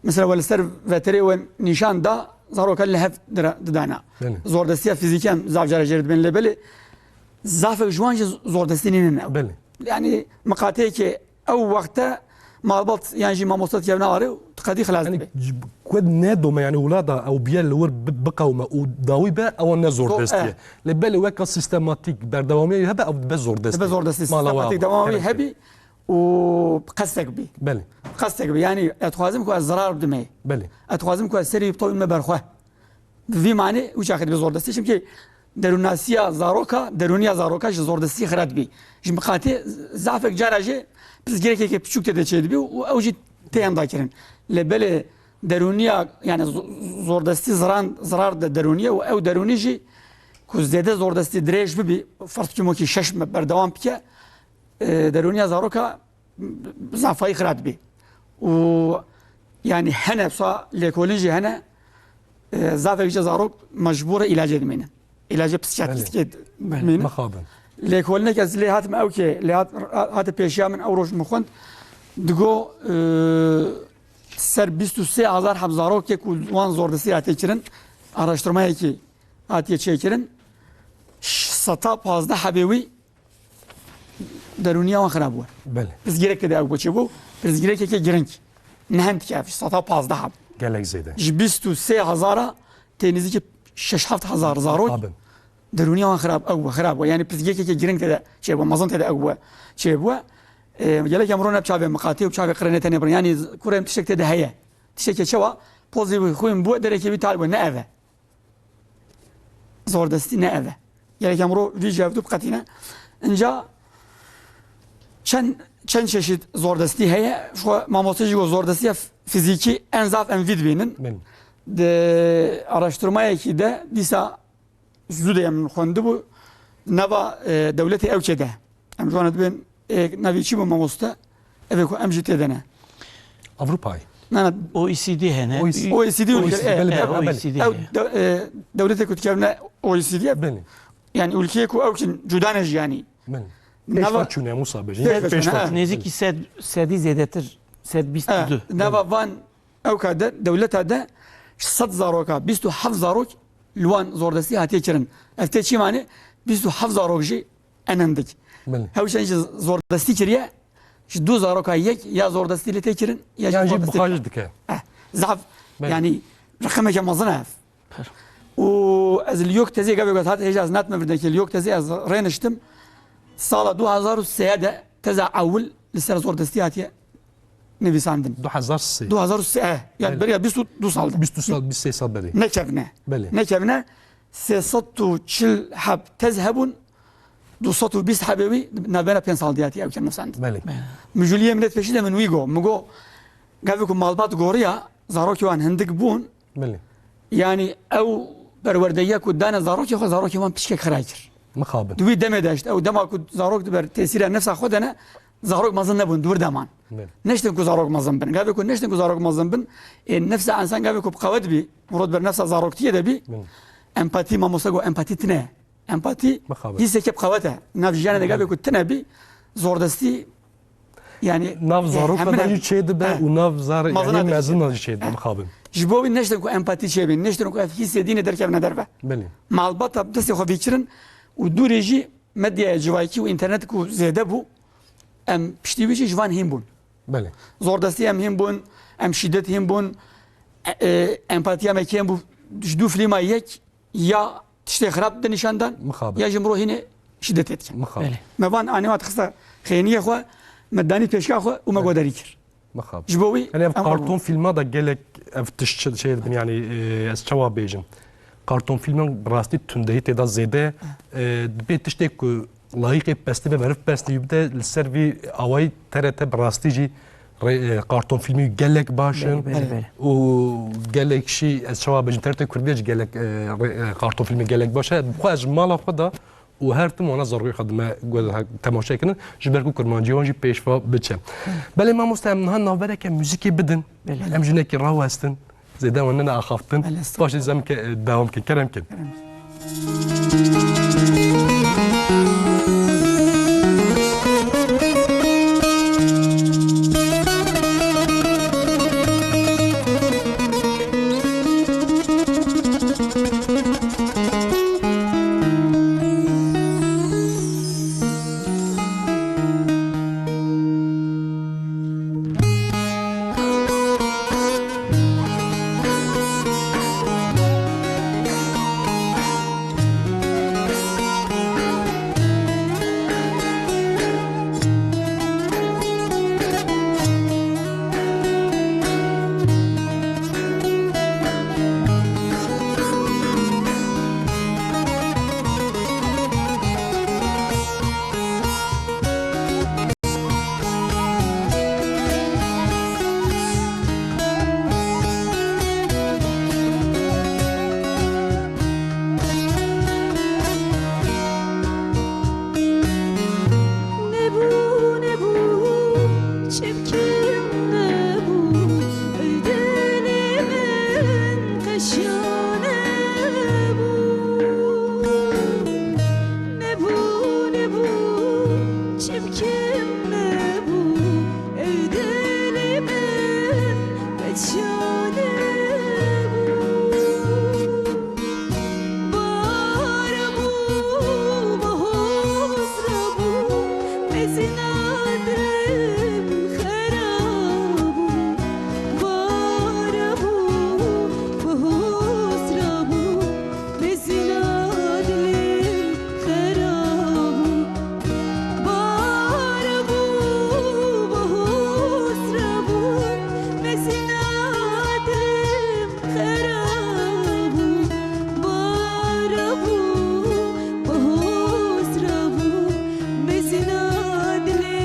Mesela we li ser veterê we nîşan da, zaroka li hev dira-, didana. Belê. Zordestiya fizîkî em zaf cara jê re dibên lê belê zafek ji wan jî zordestî nînin ew. Belê. Yani miqateyekê ew wexte malbat yan jî mamoste dikevne arê û tu qedî xilas Yani dibe. ji-, ku ne dome yani wila da ew biye li wir bi-, biqewime û dawî be ewa ne zordestî ye. eh. Lê belê weka sîstematîk berdewamiya hebe ew dibe zordestî. Dibe zordestî, Mala wa sîstematîk bi. dewamî Herek hebî. û bi qestek bî. Belê. Bi qestek bî. Yanî ez dixwazim ku ez zirar bidimê. Belê. Ez dixwazim ku ez serî wî bitawî me berxwe. Bi vî manê wî çaxê dibe zordestî. Çimkî derûnnasiya zaroka, derûniya zaroka ji zordestî xira dibî. Ji miqatê zafek cara jê pirsgirêkeke piçûk tê de çêdibî û ew jî tê hemda kirin. Lê belê derûniya, yani zo-, zordestî ziran, zirar de derûnî ye û ew derûnî jî ku zêde zordestî dirêj bibî, ferz bikî mokî şeş me berdewam bike, e, derûniya zaroka bi zafayî xira dibî. Û yani hene wisa lêkolîn jî hene, e, zafek jî zarok mecbûr e îlacê dimînin. Îlacê psîkiyatrîstîkê Belê. dimînin. Mixabin. Lêkolînek ez lê hatim ew kê, lê hat, hate pêşiya min ew roj min xwend, digo, e, ser bîst û sê hezar heb zarokê ku wan zordestî hatiye kirin, araştirmayekî hatiye çêkirin, seta pazdeh hebê wî derûniya wan xirab bû. Belê. Pirsgirêk tê de ew çêbû, pirsgirêkeke giring. Niha tike ev, seta pazdeh heb. Gelek zêde. Ji bîst û sê hezara tê nêzîkî şeş heft hezar zarok Abin. derûniya wan xirab, ew bû, xirab bû. Yani pirsgirêkeke giring tê de çêbû, mezin tê de ew bû, çêbû. E, gelek em rone bi çavê miqatê û bi çavê qirênê tenê birin. Yani kurê em tiştek tê de heye. Tiştekê çawa? Pozî wî xwîn bû, derekê wî tal bû. Ne ev e. Zordestî ne ev e. Gerek em ro vî cevdû biqetîne. Inca çend, çend çeşît zordestî heye. Xwe mamoste jî got zordestiya f-, fizîkî en zaf em vî dibînin. Belê. Di araştirmayekî de dîsa zû de em xwendibû nava, e, dewletê ewkê de. Em ji wan dibên, ê, navê çi bû mamoste? Ev ê ku em jî tê de ne. Avrupayê. Na, na. O E C D hene. O E C D. O E C D û O E C D, e, belê, e, belê, O E C D belê. Ew heye. de-, e, dewletê ku dikevne O E C D ye. Belê. Yani ülkeyê ku ew kin cuda ne jî yani. Belê. Nava Pêşva çûne Musa bêjin. Pêşva Pêşva çûne, ha. çûne. Nêzîkî sed, sedî zêdetir, sed bîst û du. Ha, nava van ewka de, dewleta de sed zaroka, bîst û heft zarok li wan zordestî hatiye kirin. Ev tê çî mane? Bîst û heft zarok jî en hindik. Belê. Hewşan jî zordestî kiriye, ji du zaroka yek ya zordestî lê tê kirin, ya jî Yan jî zordestî buxar jî dike. Eh, zaf, Belê. yanî, reqemeke mezin e ev. Pir. Û ez li yok tezê gavê got hat hêja ez natme virdekê, li yok tezê ez rêniştim. Sala du hezar û sê de teza ewil li ser zordestî hatiye nivîsandin. Du hezar sê. Du hezar û sê, eh, ya Belê. beriya bîst û du sal de. Bîst û sal, bîst sê sal berê. Nekevne. Belê. Nekevne. Sê sed û çil heb tez hebûn, du sed û bîst hebê wî navbera pênc sal diyatî ew kir nivîsandin. Belê. Mijûliyê min ê pêşî de min wî got. Min got, gavê ku malbat goriya, zarokê wan hindik bûn. Belê. Yanî ew perwerdeyiya ku dane zarokê xwe, zarokê wan piçkek xira kir. Mixabin. Di wî demê de işte, ew dema ku zarok di ber tesîra nefsa xwe de ne, zarok mezin nebûn, di wir de man. Belê. Neştin ku zarok mezin bin. Gavê ku neştin ku zarok mezin bin, ê nefsa însan gavê ku bi qewet bî, mirov ber nefsa zaroktiyê de bî, Belê. empatî, mamoste got, empatî tine. Empatî Mixabin. hîseke bi qewet e. Nav jiyanê de gavê Belê. ku tine bî, zordestî, yanî, Nav e, zaroka hemine. da jî çê dibe He. û nav zar-, Mezina yanî de mezina jî. jî çê dibe, He. mixabin. Ji bo wî neştin ku empatî çêbin, neştin ku ev hîsê dînê derkevine derve. Belê. Malbata bi destê xwe vîkirin û dûrê jî medyaya civakî û înternet ku zêde bû, em piştî wî jî ji van hîn bûn. Belê. Zordestî em hîn bûn, em şîdet hîn bûn, e, e, empatiya me kêm bû. Ji du fîlma yek ya tiştê xirab di nîşan dan, Mixabin. ya jî mirov hînê şîdetê dikin. Mixabin. Belê. Me van anî wan dixiste xêniyê xwe, me danî pêşiya xwe û me Belê. godarî kir. Mixabin. Ji bo wî Yanî ev em karton qebûl. fîlma da gelek ev tişt çi-, şey dibin, yanî, e, ez çawa bêjim? Karton fîlman bi rastî tundehî tê de zêde, e, dibê tiştê ku layîqê pesnî be, meriv pesnî bide, li ser vî awayî T R T bi rastî jî re-, e, karton fîlmî gelek baş in Belê, belê, belê. û gelek jî, ez çawa bêjim, T R T Kurdî jî gelek, e, re-, e, karton fîlmî gelek baş e. Bi xwe ez ji mala xwe de û her tim wana zarokê xwe dime gu-, temaşe kirin, ji ber ku kurmancî wan jî pêş ve biçe. Belê mamoste, em niha navbereke muzîkê bidin. Belê. Em jinekî rawestin. Zêde wan nene axaftin. Belê, estağfurullah. Paşê zem ke, dewam ke, kerem ke. Kerem. Nebû, nebû, çimkî nebû, ey dilê min qeşa nebû. Nebû, nebû, çimkî nebû, ey dilê min qeşa nebû. Bara bû, bahosra bû, mezina dilim xera bû. Bara bû, bahosra bû, mezina dilim xera bû. Bara bû, bahosra bû, mezina dilim xera bû, bara bû, bahosra bû, mezina dilê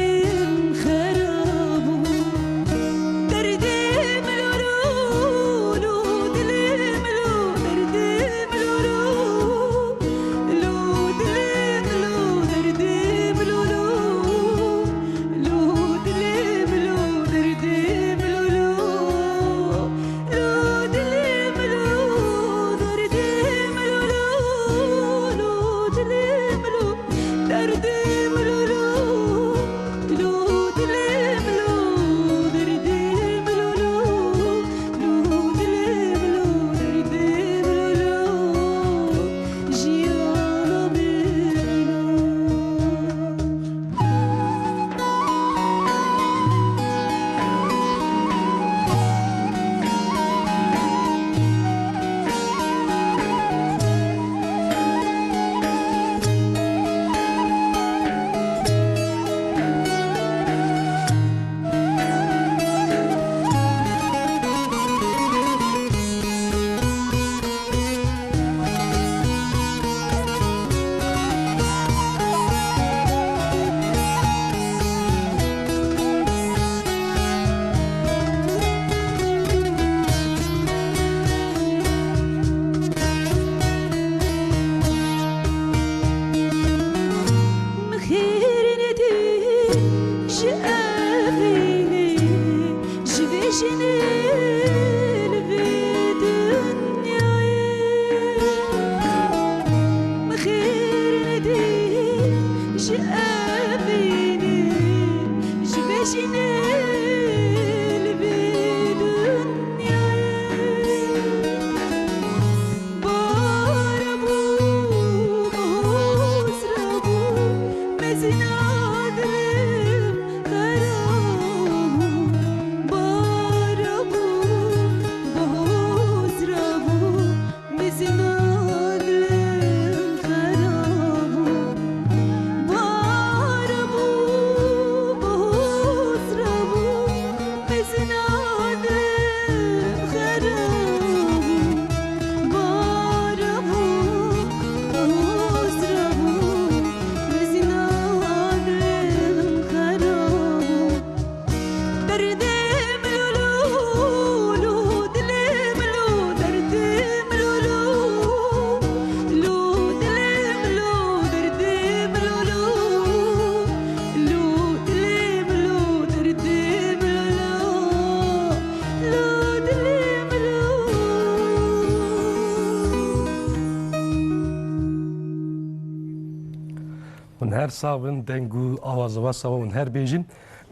Sax bin, deng û awaza we sawa hûn her bêjin.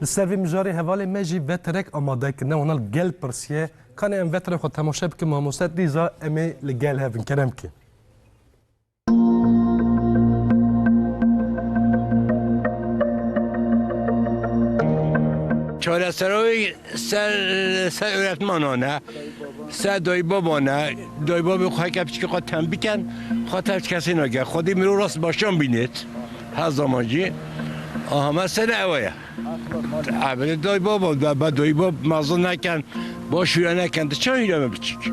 Li ser vê mijarê hevalê me jî veterek amade kirine, wana li gel pirsiye. Kanê em veterê xwe temaşe bikin, mamoste, dîza em ê li gel hev in. Kerem ki. Çareseroyê ser, ser öğretmanan e, ser daybaban e. Daybabê xwe heke piçkê xwe tem bikin, xwe tev kesê nake. Xwedî mirov rast başan bînêt her zaman jî. Aha, mesele ew e. Ebedê daybaba, be, be daybab mezin nekin, baş hîre nekin, tu çawa hîre me biçîk?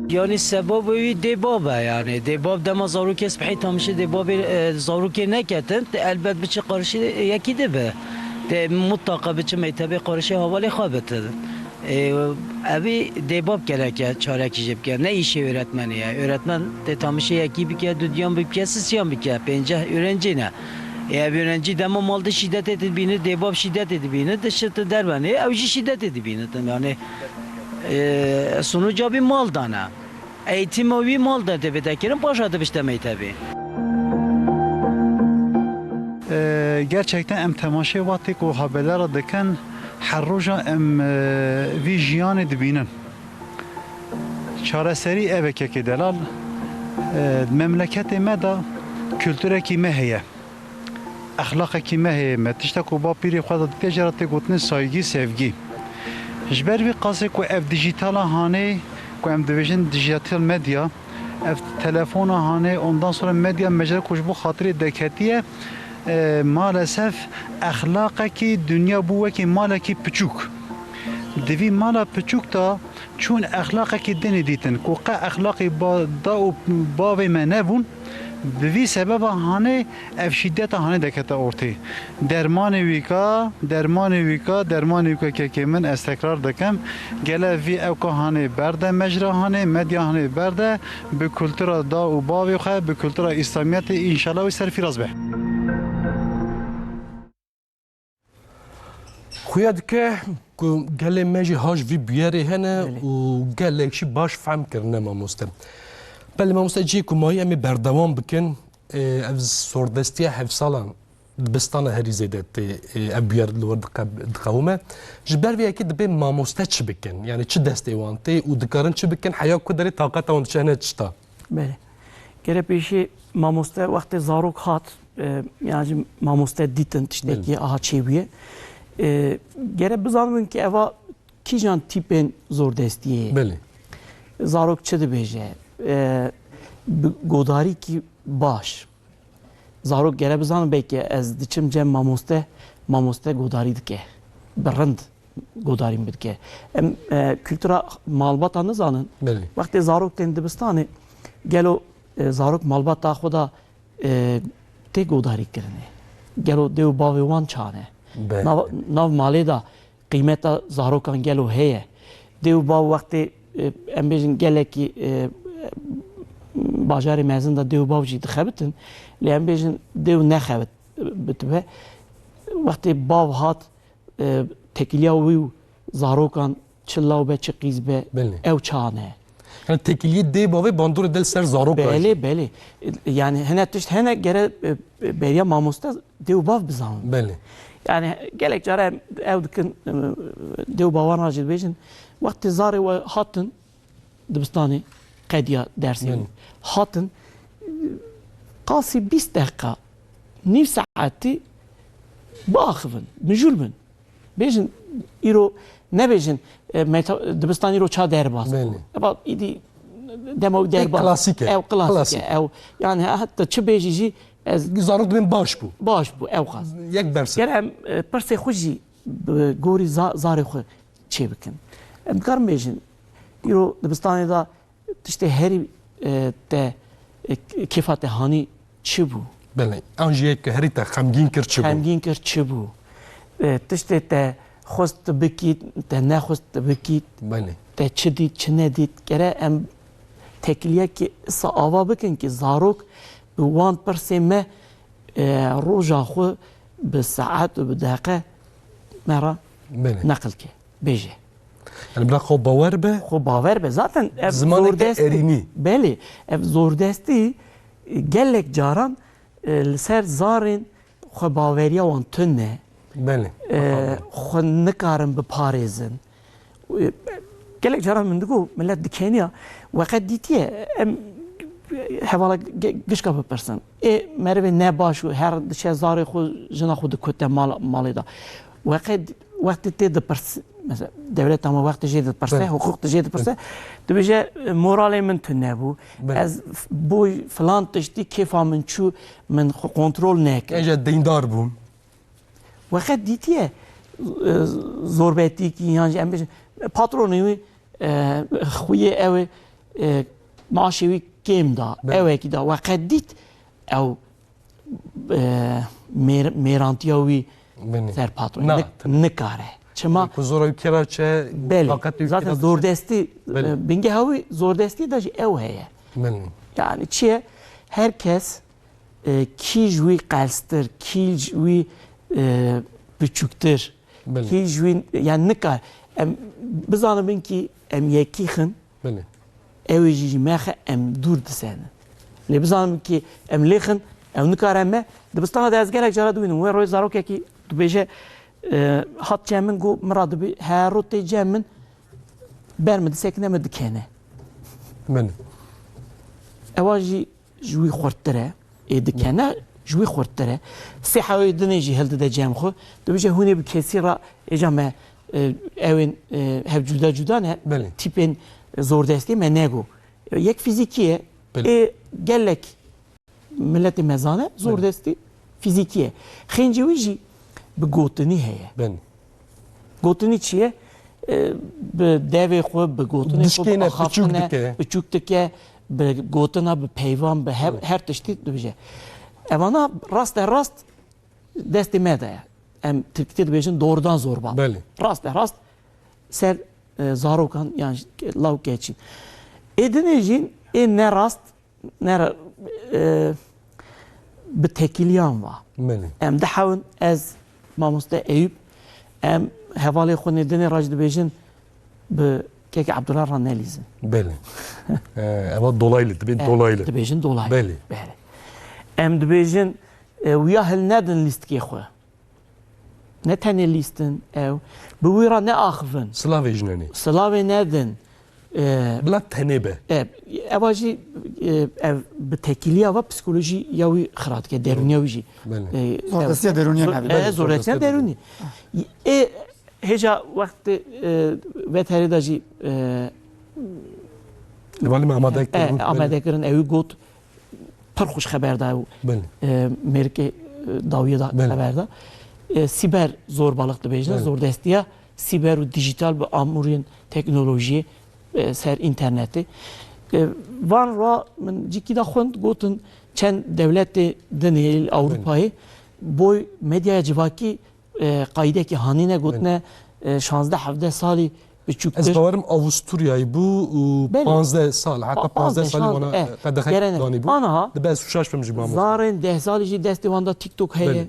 Yanî sebaba wî dêbab e, yanî dêbab dema zarokê spehî tamîşê dêbabê, e, zarokê neketin, te elbet biçi qarşî yekî dibe. Te mutlaqa biçi mektebê qarşî hevalê xwe bitin. E, evî dêbab gereke çarekî jê bike. Ne îşê öğretmenê ye. Öğretmen te tamîşê yekî bike, dudiyan bike, sisiyan bike. Pênceh öğrencî ne. E, ev öğrencî dema mal de şîdetê dibîne, dêbab şîdetê dibîne, dişite dervenê, ew jî şîdetê dibîne. Yanî, e, sonuca wî mal de ne. Eğitîma wî mal de dibite kirin, paşa dibişte mektebê. E, gerçekten em temaşê wextê ku haberlera dikin, her roja em, e, vî jiyanê dibînin. Çareserî ev e kekê delal. E, memleketê me de kulturekî me heye. Exlaqekî me heye. Me tişta ku bapîrê xwe de dike, jê re tê gotinê saygî, sevgî. Ji ber vî qasê ku ev dijîtala hanê, ku em dibêjin dijital medya, ev telefona hanê, ondan sonra medya me jê re ku ji bo xatirê deketiye, e, maalesef exlaqekî dinya bû wekî malekî piçûk. Di vî mala piçûk de çûn exlaqekî dinê dîtin, ku qe exlaqî ba-, da û bavê me nebûn, bi vî sebeba hanê ev şîdeta hanê dekete ortê. Dermanê wî ka, dermanê wî ka, dermanê wî ka kekê min, ez tekrar dikim, gele vî ew ka hanê berde, mecra hanê, medya hanê berde, bi kultura da û bavê xwe, bi kultura Îslamiyetê, înşallah wî ser fîraz be. Xuya dike ku gelê me jî ha ji vî bûyerê hene Belê. û gelek jî baş fehm kirine, mamoste. Belê mamoste, cihê ku mayî em ê berdewam bikin, e, ev zordestiya hevsalan dibistana herî zêde tê, e, ev bûyer li wir diqe-, diqewime. Ji ber vê yekê dibê mamoste çi bikin? Yanî çi destê wan tê û dikarin çi bikin? Heya ku derê taqeta wan diçe hene çi ta? Belê. Gere pêşî mamoste wextê zarok hat, e, yan jî mamoste dîtin tiştekî Belê. aha çêbûye. E, gere bizanibin ki eva kîjan tîpên zordestiyê ye. Belê. Zarok çi dibêje? E, bi godarîkî baş. Zarok gere bizanibin belkî ez diçim cem mamoste, mamoste godarî dike. Bi rind godarî min bidike. Em, e, kultura malbata nizanin. Belê. Wextê zarok tên dibistanê, gelo, e, zarok malbata xwe de, e, tê godarî kirinê? Gelo dê û bavê wan çane? Belê. Nav, nav malê de qîmeta zarokan gelo heye? Dê û bav wextê, e, em bêjin gelekî, e, bajarê mezin de dê û bav jî dixebitin. Lê em bêjin dê û nexebit, bitibe. Wextê bav hat, e, tekiliya wî û zarokan çi law be, çi qîz be, Belê. ew çawa ne? Yani tekiliyê dê bavê bandorê de li ser zarok Belê, belê. Yani hene tişt hene gere, e, beriya mamoste dê û bav bizanin. Belê. Yani gelek care em ew dikin, e, dê û bavan re jî dibêjin, wextê zarê we hatin, dibistanê qediya dersê Belê. hatin, qasî bîst deqa, nîv saetî biaxivin, mijûl bin. Bêjin, îro nebêjin, e, meta-, dibistan îro ça derbas bû. Belê. Eba îdî dema wî Ê, derbas. klasîk e. Ew klasîk e. Klasîk. Ew, yani heta çi bêjî jî ez Zarok dibên baş bû. baş bû, ew qas. Yek berse. Gere em, e, pirsê xwe jî bi gorî za-, zarê xwe çê bikin. Em dikarin bêjin, îro dibistanê de tiştê herî, e, te, e, kêfa te hanî çi bû? Belê. An jî yek herî te xemgîn kir çi bû? Xemgîn kir çi bû? E, tiştê te xwest tu bikît, te nexwest tu bikît, Belê. te çi dît, çi nedît? Gere em tekiliyekî isa ava bikin ki zarok bi wan pirsê me, e, roja xwe bi saet û bi deqe me re Belê. neqil ke, bêje. Yani bila xwe bawer be. Xwe bawer be. Zaten ev zordestî. Belê. Ev zordestî, e, gelek caran, e, li ser zarên xwe baweriya wan tune. Belê. E, xwe nikarin biparêzin. E, gelek caran min digot, millet dikeniya, we qet dîtiye, em hevala ge-, gişka bipirsin. Ê merivê nebaş û her diçe zarê xwe, jina xwe dikute mal-, malê de. We qet wextê tê dipirs-, mesela, dewleta me wextê jê dipirse, Belê. Hiqûq di jê dipirse, dibêje, "Moralê min tune bû. Belê. Ez f-, bo filan tiştî kêfa min çû, min xwe kontrol nekir." Êja deyndar bûm. We qet dîtiye, e, zorbetîkî yan jî em bêjin, patronê wî, e, xwiyê ew ê, e, maaşê wî kêm da, Belê. Ewekî da. We qet dît ew, e, mêr-, mêrantiya wî Belê. Ser patronê. Na, Nik-, tabii. Nikare. Çima? Ku zora wî kêra çe, Belê. Taqet wî Zaten kêra çe. Zordestî, Belê. E, bingeha wî zordestî de jî ew heye. Belê. Yani çi ye? Her kes e, kî ji wî qelstir, kî ji wî, e, biçûktir, Belê. Kî ji wî, yani nikar. Em bizanibin kî em yekî xin, Belê. Ew ê jî ji me xe em dûr disenin. Lê bizanibin kî em lê xin, ew nikare me. Dibistana de ez gelek cara dibînim. Wê royê zarokekî dibêje, e, hat cem min, got, min ra dibî, her roj tê cem min, ber min disekine, min dikene. Belê. Ewa jî ji wî xurttir e, ê dikene, ji wî xurttir e. Sê hewê dinê jî hildide cem xwe. Dibêje hûn ê bi kesî re, êca me, e, ew ên, e, hev cuda cuda ne, Belê. Tîpên zordestiyê me nego. Yek fîzîkî ye, Belê. Ê gelek miletê me zane, Belê. Zordestî fîzîkî ye. Xêncê wî jî bi gotinî heye. Belê. Gotinî çi ye? E, bi devê xwe, bi gotinê xwe, bi Dişkêne, axaftine, piçûk dike. Piçûk dike, bi gotina, bi peyvan, bi her, Hı. Her tiştî dibêje. Evana raste rast destê me de ye. Em tirkîtê dibêjin doğrudan zorba. Belê. Raste rast ser, e, zarokan yan jî law keçî. Ê dinê jî ê ne rast, ne ra-, e, bi tekîliyan va. Belê. Em dihewin, ez, mamoste Eyûp, em hevalê xwe nê dinê ra jî dibêjin bi kekê Ebdullah ra nelîzin. Belê. E, eva dolaylı, dibê E, dolaylı. Dibêjin dolaylı. Belê. Belê. Em dibêjin, e, wiya hilnedin lîstikê xwe. Ne tenê lîstin ew, bi wî re neaxivin. Silavê ji nenê. Silavê nedin. E, Bila tenê be. E, eva jî, e, ev bi tekîliya ve psikolojî ya wî xira dike, derûniya wî jî. Belê. E, Zordestiya ev, derûniye zor-, nebe. E, Belê, zordestiya zordestiya derûnî. Ê, hêja wextê, e, veterê de jî, e, Li balê me amade e, kirin. Amade kirin, ew got, pir xweş xeber da ew, Belê. E, mêrikê, e, dawiyê da Belê. Xeber da. E, sîber zorbalık dibêjin, Belê. Zordestiya sîber û dijital bi amûrên teknolojiyê, e, ser înternetê. E, van ra min cîkî da xwend, gotin çend dewletê dinê li Ewropayê boy medyaya civakî e, qaydekî hanîne gotine, Belê. E, şazdeh hevdeh salî biçûktir. Ez bawerim Avusturyayê bû û Belê. Panzdeh sal, heta Pa-, panzdeh panzdeh salî sal, wana, eh, e, qedexe gerene. Danî bû. Anaha Dibe ez û şaş bim jî mamoste. Zarên deh salî jî destê wan de TikTok heye. Belê.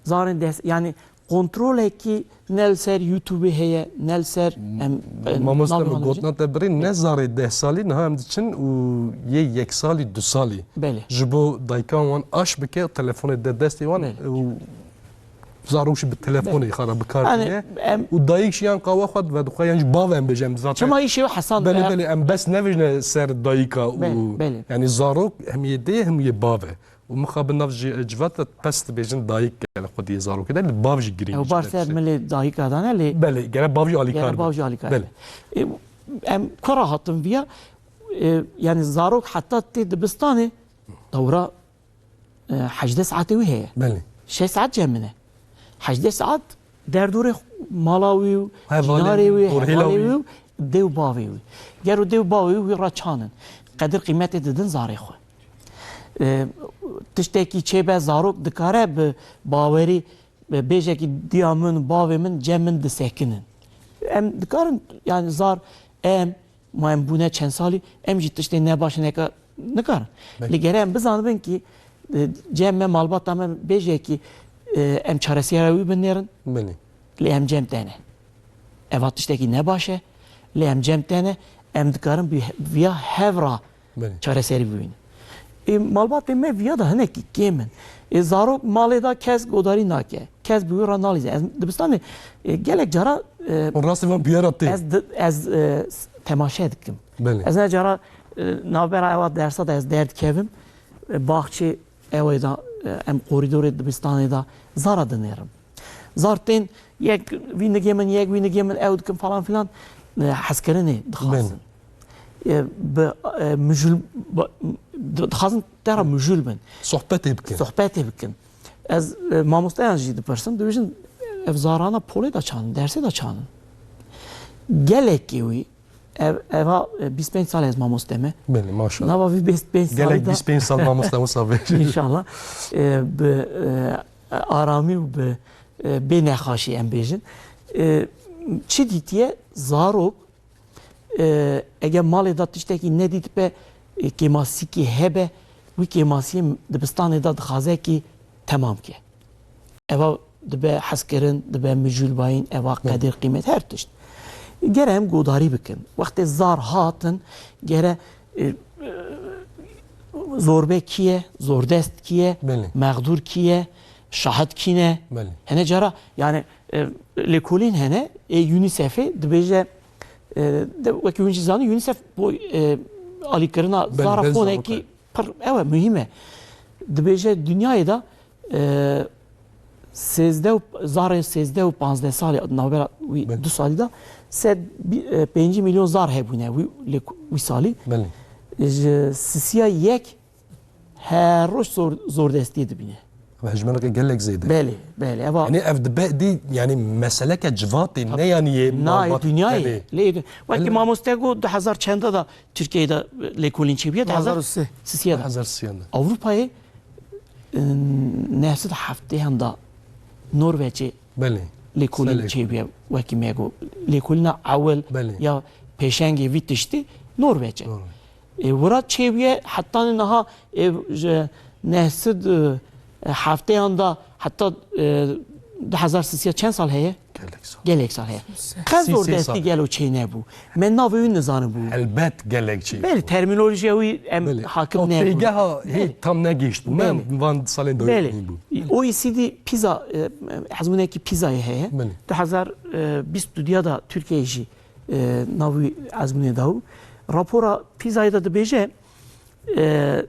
Zarên deh, yani kontrolekî ne li ser YouTubeê heye, ne li ser em, e, Mamoste navê min wan gotina te birî, ne zarê deh salî, niha em diçin û yê yek salî, du salî. Belê. Ji bo dayikan wan aş bike, telefonê de destê wan Belê. Û Zarok jî bi telefonê Belê. Xwe re bi kar Yani, tîne. Em û dayik jî yan qawa xwe vedixwe, yan jî bav em bêjin zaten. Çima îşê wî hesan Belê, be? Belê, em bes nevêjine ser dayika û Belê, belê. Yani zarok hem yê dê hem yê bav e. Û mixabin nav jî, e, civat de pes dibêjin dayik gel xwediyê zarokê de, li bav jî girîng Ew bar ser milê dayika dane lê Belê, gere bav jî alîkar Gere be. Bav jî alîkar Belê. Be. E, em kura hatin viya, e, yani zarok heta tê dibistanê dewra E, hejdeh saetê wî heye. Belê. Şeş saet cem min e. Hejdeh saet derdorê mala wî û Hevalê cînarê wî, wî, dorhêla hevalê wî. Wî û dê û bavê wî. Gero dê û bavê wî wî re çan in? Qedir qîmetê didin zarê xwe. E, tiştekî çêbe zarok dikare bi bawerî, e, bêjekî diya min, bavê min, cem min disekinin. Em dikarin, yani zar em Ma em bûne çend salî, em jî tiştê nebaş neka-, nikarin. Belê. Lê gere em bizanibin kî, e, cem me, malbata me bêje kî, e, em çaresiyara wî binêrin. Belê. Lê em cem te ne. Eva tiştekî ne baş e, lê em cem te ne, em dikarin bi viya hev ra Belê. çareserî bibînin. Ê, malbatên me viya de hinekî kêm in. Ê, zarok malê de kes godarî nake, kes bi wî re nalîze. Ez dibistanê, ê, gelek cara, e, Hûn rastî van bûyera tê. ez di-, ez, e, s-, temaşe dikim. Belê. Ez ne cara, e, navbera ewa dersa de ez derdikevim, e, baxçê ewê de, e, em korîdorê dibistanê de zara dinêrim. Zar tên yek vî nigê min, yek vî nigê min, ew dikin falan filan, e, hezkirinê dixwazin. Belê. E, bi, e, mijûl, ba-, di-, dixwazin te re mijûl bin. Sohbetê bikin. Sohbetê bikin. Ez, e, mamosteyan jî dipirsim, dibêjin, ev zarana polê de çanin, dersê de çanin. Gelekê wî, ev, eva, e, bîst pênc sal ez mamoste me. Belê, maşallah. Nava vî bîst pênc salî Gelek de bîst pênc sal mamoste wisa bêjin. İnşallah, e, bi, e, aramî û bi, e, bê nexaşî em bêjin. E, çi dîtiye? Zarok, e, eger malê de tiştekî nedîtibe, e, kêmasîkê hebe, wî kêmasiyê dibistanê de dixwaze kî temam ke. Eva dibe hezkirin, dibe mijûlbayîn, eva Belê. qedir qîmet, her tişt. Gere em godarî bikin. Wextê zar hatin, gere, e, e, zorbe kî ye, zordest kî ye, Belê. mexdûr kî ye, şahid kî ne? Belê. Hene cara, yani, e, lêkolîn hene, ê UNICEF'ê dibêje, e, de, wekî hûn jî zanî, UNICEF bo, e, alîkirina Belê, zara belê, fonekî zarok e. pir, ew e, muhîm e. Dibêje dinyayê de, e, sêzdeh û, zarên sêzdeh û panzdeh salî, navbera wî Belê. du salî de, sed bî-, e, pêncî milyon zar hebûne wî, lê ku-, wî salî. Belê. Ji sisiya yek her roj zor, zordestiyê dibîne. Ev hejmeneke gelek zêde. Belê, belê. Eva Yani ev dibe dî, yani meseleke civatê, ne yani yê Nayê malbat, dinyayê. yani Lê, wekî Belê. mamoste got, du hezar çenda da Tirkiyeyê de lêkolîn çêbûye, du hezar sisiya da. Du hezar sisiya da. Avrupayê, e, neh sed heftêyan da Norveçê Belê. lêkolîn Belê. çêbûye, wekî me got. Lêkolîna ewil Belê. ya pêşengê vî tiştî Norveç e. Norveç. E, wira çêbûye, hetanî niha, e, ji neh sed, e, heftêyan da heta, e, du hezar sisiya çend sal heye? Gelek sal. Gelek sal heye. Qe Sî sê zordestî sal. gelo çê nebû. Me navê wî nizanibû. Elbet gelek çê. Belê, termînolojiya wî em Belê. hakim Ew nebûn. têgeha hê Belê. tam negihiştbû. Me Belê. van salên dawî Belê. nîbû. OECD PISA, e, hezmûnekî PISA'yê heye. Belê. Du hezar bîst û duya da Tirkiyeyê jî, e, nav wî ezmûnê da û rapora PISA'yê de dibêje, e,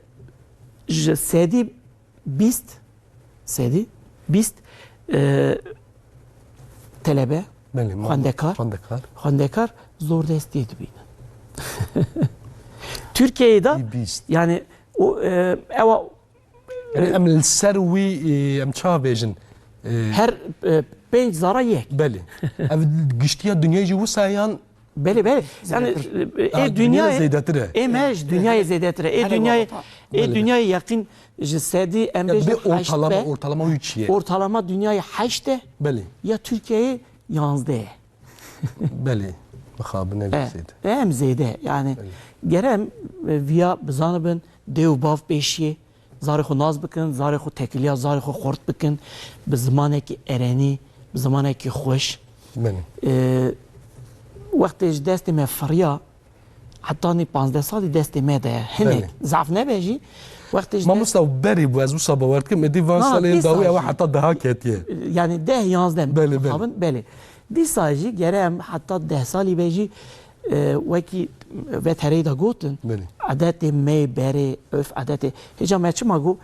ji sedî bîst, sedî bîst, e, telebe, Belê, ma-, xwendekar, xwendekar. xwendekar zordestiyê dibînin. Tirkiyeyê de, Bî bîst. yani, o, e, ewa Yani em li ser wî, e, em çawa bêjin? E, Her, e, pênc zara yek. Belê. Ev giştiya dinyayê jî wisa yan Belê, belê. Yani, Zêdetir. e, Ha, ê dinyayê dinyayê zêdetir e. ê me ji dinyayê zêdetir e. Ê Hele dinyayê, baba. ê Belê. dinyayê yaqîn ji sedî em Ya bêjin bê heşt ortalama, be. ortalama wî çi ye? Ortalama dinyayê heşt e. Belê. Ya Tirkiyeyê yanzdeh e. Belê. Mixabin e E, zêde. em zêde. Yani, Belê. gerem, e, viya bizanibin, dê û bav pêşiyê. Zarê xwe nas bikin, zarê xwe tekiliya zarê xwe xurt bikin, bi zimanekî erenî, bi zimanekî xweş. Belê. Ee, wextê ji destê me firiya, hetanî panzdeh salî destê me de ye. Hinek, Belê. zaf nebe jî. Wextê ji Mamosta, berî bû, ez wisa bawer dikim, êdî van Na, salên dîsa dawî ew jî. heta deha ketiye. Yani deh yanzdeh Belê, belê. mixabin, belê. Dîsa jî gere em heta deh salî be jî, e, wekî vetereyê de gotin, Belê. edetê me, berê, örf edetê. Hêca me çima got,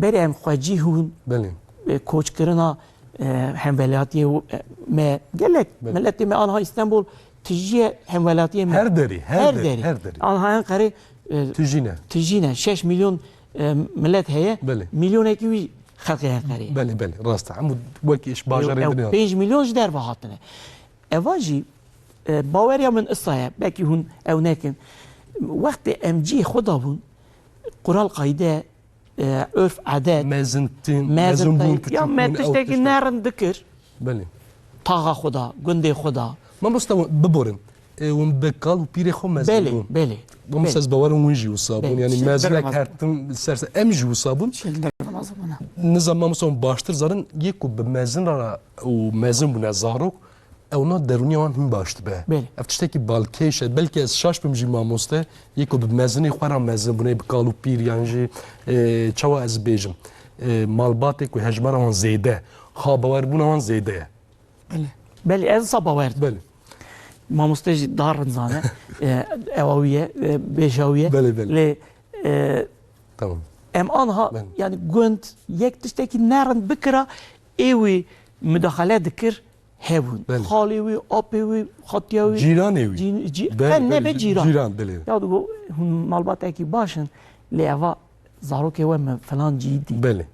berê em xwecî hûn, Belê. e, koçkirina, e, hemwelatiyê, e, me, gelek Belê. miletê me anha Îstanbul tijî ye hemwelatiyê me. Her derî, her Her derî, derî. her derî. Anha Enqerê, e, Tijî ne. tijî ne. Şeş milyon, e, milet heye. Belê. Milyonekî wî xelkê Enqerê. Belê, belê, rast e. Hemû wekî iş bajarê Ew din e. pênc milyon ji derve hatine. Eva jî, e, baweriya min isa ye, belkî hûn ew nekin. Wextê em cihê xwe dabûn, qural qayde, e, örf, edet, Mezintin, mezin mezin bûn, tay-, ya kiçûk me bûn, ew tiştekî tiştek. nerin dikir. Belê. Taxa xwe da, gundê xwe da. Mamosta, biborin. E, hûn bi kal û pîrê xwe mezin Belê, bûn. belê, Mamosta, belê. ez bawerim hûn jî wisa bûn. Belê. Yani Şey, mezinek derim her tim ser ser. Em jî wisa bûn. Şey, derim az bûna. Nizam mamosta hûn baştir zanin, yê ku bi mezin re û mezin bûne zarok, ewna derûniya wan hîn baş dibe. Belê. Ev tiştekî balkêş e. Belkî ez şaş bim jî mamoste, yê ku bi mezinê xwe re mezin bûne, bi kal û pîr yan jî, e, çawa ez bêjim, e, malbatê ku hejmara wan zêde, xabawerbûna wan zêde ye. Belê. Belê, ez sa bawer dikim. Belê. Mamoste jî daha rind zane. E, ewa wî ye, e, bêja wî ye. Belê, belê. Lê, e, Tamam. em anha, Belê. yani gund yek tiştekî nerind bikira, ê wî mudaxale dikir, hebûn. Belê. Xalê wî, apê wî, xatiya wî. Cîranê wî. Cî-, cî-, Belê, qe belê, nebe cî-, cîran. cîran, belê. Ya digo, hûn malbatê wî baş in, lê eva zarokê we min filan cî dî. Belê.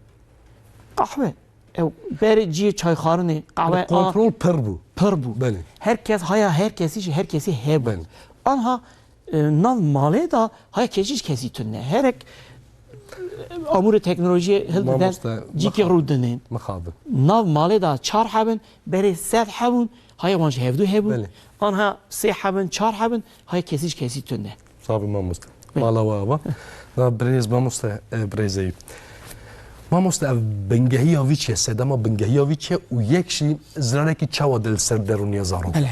Qehwe. Ew berê cihê çayxwarinê, qehwe a Kontrol pir bû. pir bû. Belê. Her kes haya her kesî ji her kesî hebû. Belê. Anha, e, nav malê de haya kesî ji kesî tune. Herek, e, amûrê teknolojiyê hildidin, Mamoste, cîkê mixabin. rûdinin. Mixabin. Nav malê de çar hebin, berê sed hebûn, haya wan ji hevdû hebûn. Belê. Anha sê hebin, çar hebin, haya kesî ji kesî tune. Sabi mamoste. Belê. Mala we ava. Na birêz mamoste, e, birêz Eyûp. Mamoste, ev bingehiya vî çi ye? Sedema bingehiya vî çi ye? Û yek jî zirarekî çawa de li ser derûniya zarok? Belê.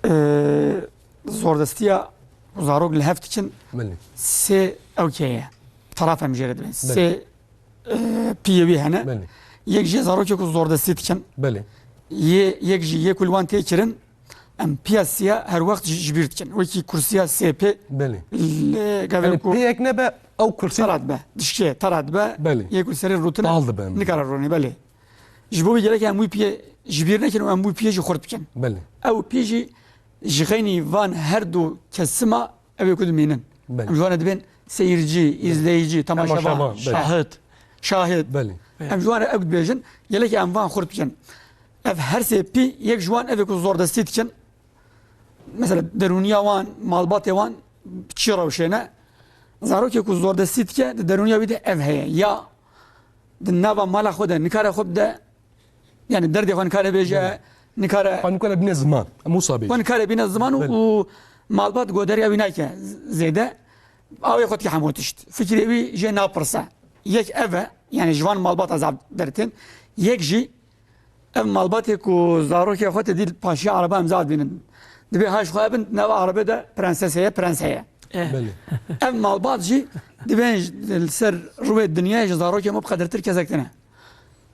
E, zordestiya zarok li hev dikin. Belê. Sê ewkê ye. Taraf em jê re dibin. Belê. Sê, e, piyê wî hene. Belê. Yek jê zarokê ku zordestî dikin. Belê. Yê, yek jî yê ku li wan tê kirin, em piyasiya her wext ji, ji bîr dikin. Wekî kursiya sê pê Belê. li gavê Yanî ku pêyek nebe ew kursî tera dibe, dişkê tera dibe, Belê. yê ku serê rûtine Tal dibe em. nikare rûnê, belê. Ji bo wî gerek em wî piyê ji bîr nekin û em wî piyê jî xurt bikin. Belê. Ew piyê jî ji xeynî van her du kesima ew ê ku dimînin. Belê. Em ji wan re dibên seyircî, Belê. izleyicî, temaşevan, Temaşevan, belê. şahid. Şahid. Belê. Em ji wan re ew dibêjin, gelek em van xurt bikin. Ev her sê pî yek ji wan ev ê ku zordestî dikin. Mesela derûniya wan, malbatê wan çi rewşê ne? Zarokê ku zordestî dike, di derûniya wî de ev heye. Ya di nava mala xwe de nikare xwe bide, yani derdê xwe nikare bêje, Belê. nikare Xwe nikare bîne ziman. Em wisa bêjin. Xwe nikare bîne ziman û, Belê. û malbat godariya wî nake z-, zêde. Awê xwe dike hemû tişt. Fikirê wî jê napirse. Yek ev e, yani ji van malbata zaf dertên. Yek jî ev malbatê ku zarokê xwe te dî paşiya ereba em zaf dibînin. Dibê ha ji xwe bin nava erebe de prenses heye, prens heye. Eh. Belê. Ev malbat jî dibên ji, li ser rûyê dinyayê ji zarokê me bi qedirtir kesek tune.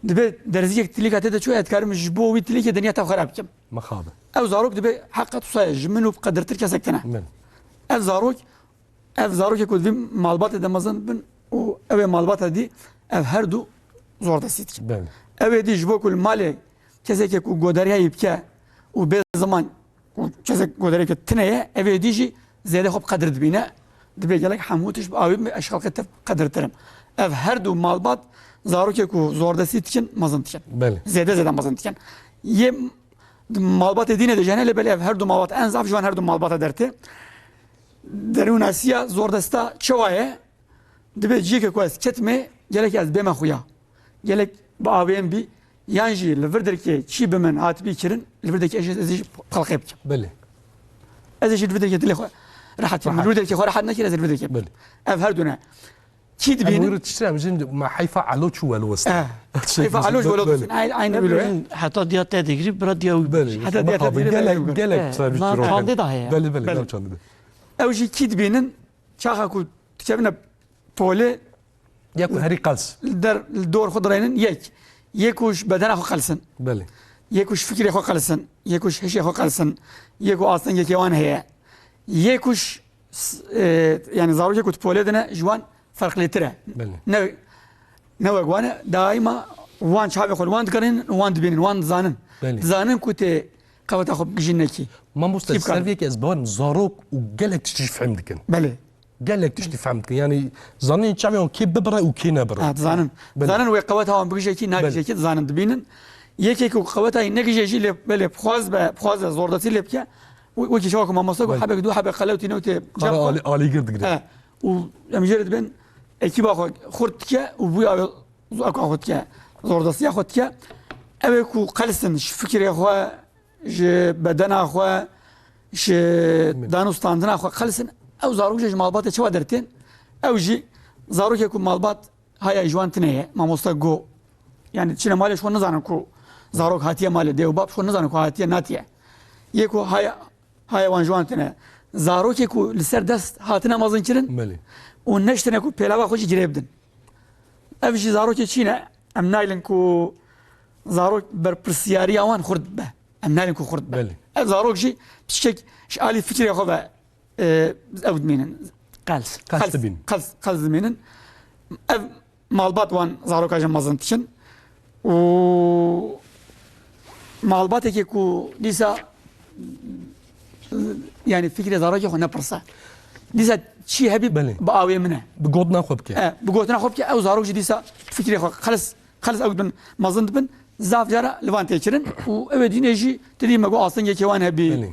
Dibê derziyek tilîka tê de çû, ez dikarim ji bo wî tilîkê dinya tev xerab bikim. Mixabin. Ew zarok dibê heqa tu saye ji min û bi qedirtir kesek tune. Belê. Ev zarok, ev zarokê ku di vî malbatê de mezin bin û ew ê malbata dî, ev her du zordestî dikin. Belê. Ew ê dî ji bo ku li malê kesekê ku godariyayî bike û bê ziman û kesek godariyeke tune ye, ev ê dî jî zêde xwe bi qedir dibîne. Dibê gelek hemû tişt bi awî bin, ez ji xelkê tev qedirtir im. Ev her du malbat zarokê ku zordestî dikin, mezin dikin. Belê. Zêde zêde mezin dikin. Yê di malbatê dî ne de jene, lê belê ev her du malbat en zaf ji wan her du malbata dertê. Derûnasiya zordesta çawa ye? Dibê ciyekê ku ez ketime, gelek ez bême xuya. Gelek bi avêm bî, yan jî li vir derkê çî bi min hatibî kirin, li vir derkê ez, ez jî xelqê bikim. Belê. Ez ê jî li vir derkê dilê xwe rehet bikim. Rehet. Li vir derkê xwe rehet nekir, ez ê li vir derkê bikim. Belê. Ev her du ne. Kî Em dibînin? wir tiştre em jî me heyfa Elo çû welwestin. Eh, Şey, heyfa Elo ji Welo belê. dikin. Ay-, aynı öyle. Heta diya te digirî, bira diya wî Belê. Heta Ama diya te tabii, digirî, gelek, öyle. gelek Eh, ser na çîrok çandê hene. da heye. Belê, belê, Belê. na çandê de. Ew jî kî dibînin? Çaxa ku dikevine polê Ya ku herî qels. li der, li dor xwe direynin yek. Yek ku ji bedena xwe qelsin. Belê. Yek ku ji fikirê xwe qelsin. Yek ku ji hişê xwe qelsin. Yek ku astengekê wan heye. Yek ku ji s-, e, yani zarokê ku di polê de ne ji wan ferqlêtir e. Belê. Ne, ne wek wan e, daîma wan çavê xwe li wan dikirin, wan dibînin, wan dizanin. Belê. Dizanin ku tê qeweta xwe bigihîjîn nekî. Mamoste, Kî bikar? ser vê yekê ez bawerim zarok û gelek tiştî jî fehm dikin. Belê. Gelek tiştî fehm dikin. Yani zanin çavê wan kê bibire û kê nebire. Ha, dizanin. Belê. Dizanin wê qeweta wan bigije kî, nagije Belê. kî, dizanin dibînin. Yekê ku qeweta wî negije jî lê, belê, bixwaz be, bixwaz be, zordestî lê bike. Wê-, wekî çawa ku mamoste got, Belê. hebek du hebek qelew tîne û tê Qara cep xwe. alî-, alîgir digire. He. Û em jê re dibên ekiba xwe xurt dike û bûya wê eka xwe dike. Zordestiya xwe dike. Ew ê ku qelsin ji fikirê xwe, ji bedena xwe, ji Min. dan û standina xwe qelsin. Ew zarok jî ji malbatê çawa dertên? Ew jî zarokê ku malbat haya ji wan tune ye, mamoste go. Yani çine malê ji xwe nizanin ku Zarok hatiye malê dê û bab, xwe nizane ku hatiye natiye. Yê ku haya, haya wan ji wan tine. Zarokê ku li ser dest hatine mezinkirin Belê. û neştine ku pêlava xwe jî girê bidin. Ev jî zarokê çî ne? Em naylin ku zarok berpirsiyariya wan xurt be. Em naylin ku xurt be. Belê. Ev zarok jî piçkek ji alî fikrê xwe ve, e, ew dimînin. Qels. Qels Qels, dibînin. qels, qels dimînin. Ev malbat wan zaroka jî mezin dikin. Û malbatekê ku dîsa, yani fikrê zarokê xwe nepirse. Dîsa çi hebî Belê. bi awê min e. Bi gotina xwe bike. E, bi gotina xwe bike, ew zarok jî dîsa fikrê xwe qels, qels ew dibin, mezin dibin, zaf cara li van tê kirin. Û ew ê dînê jî, tu dî me got astengekê wan hebî. Belê.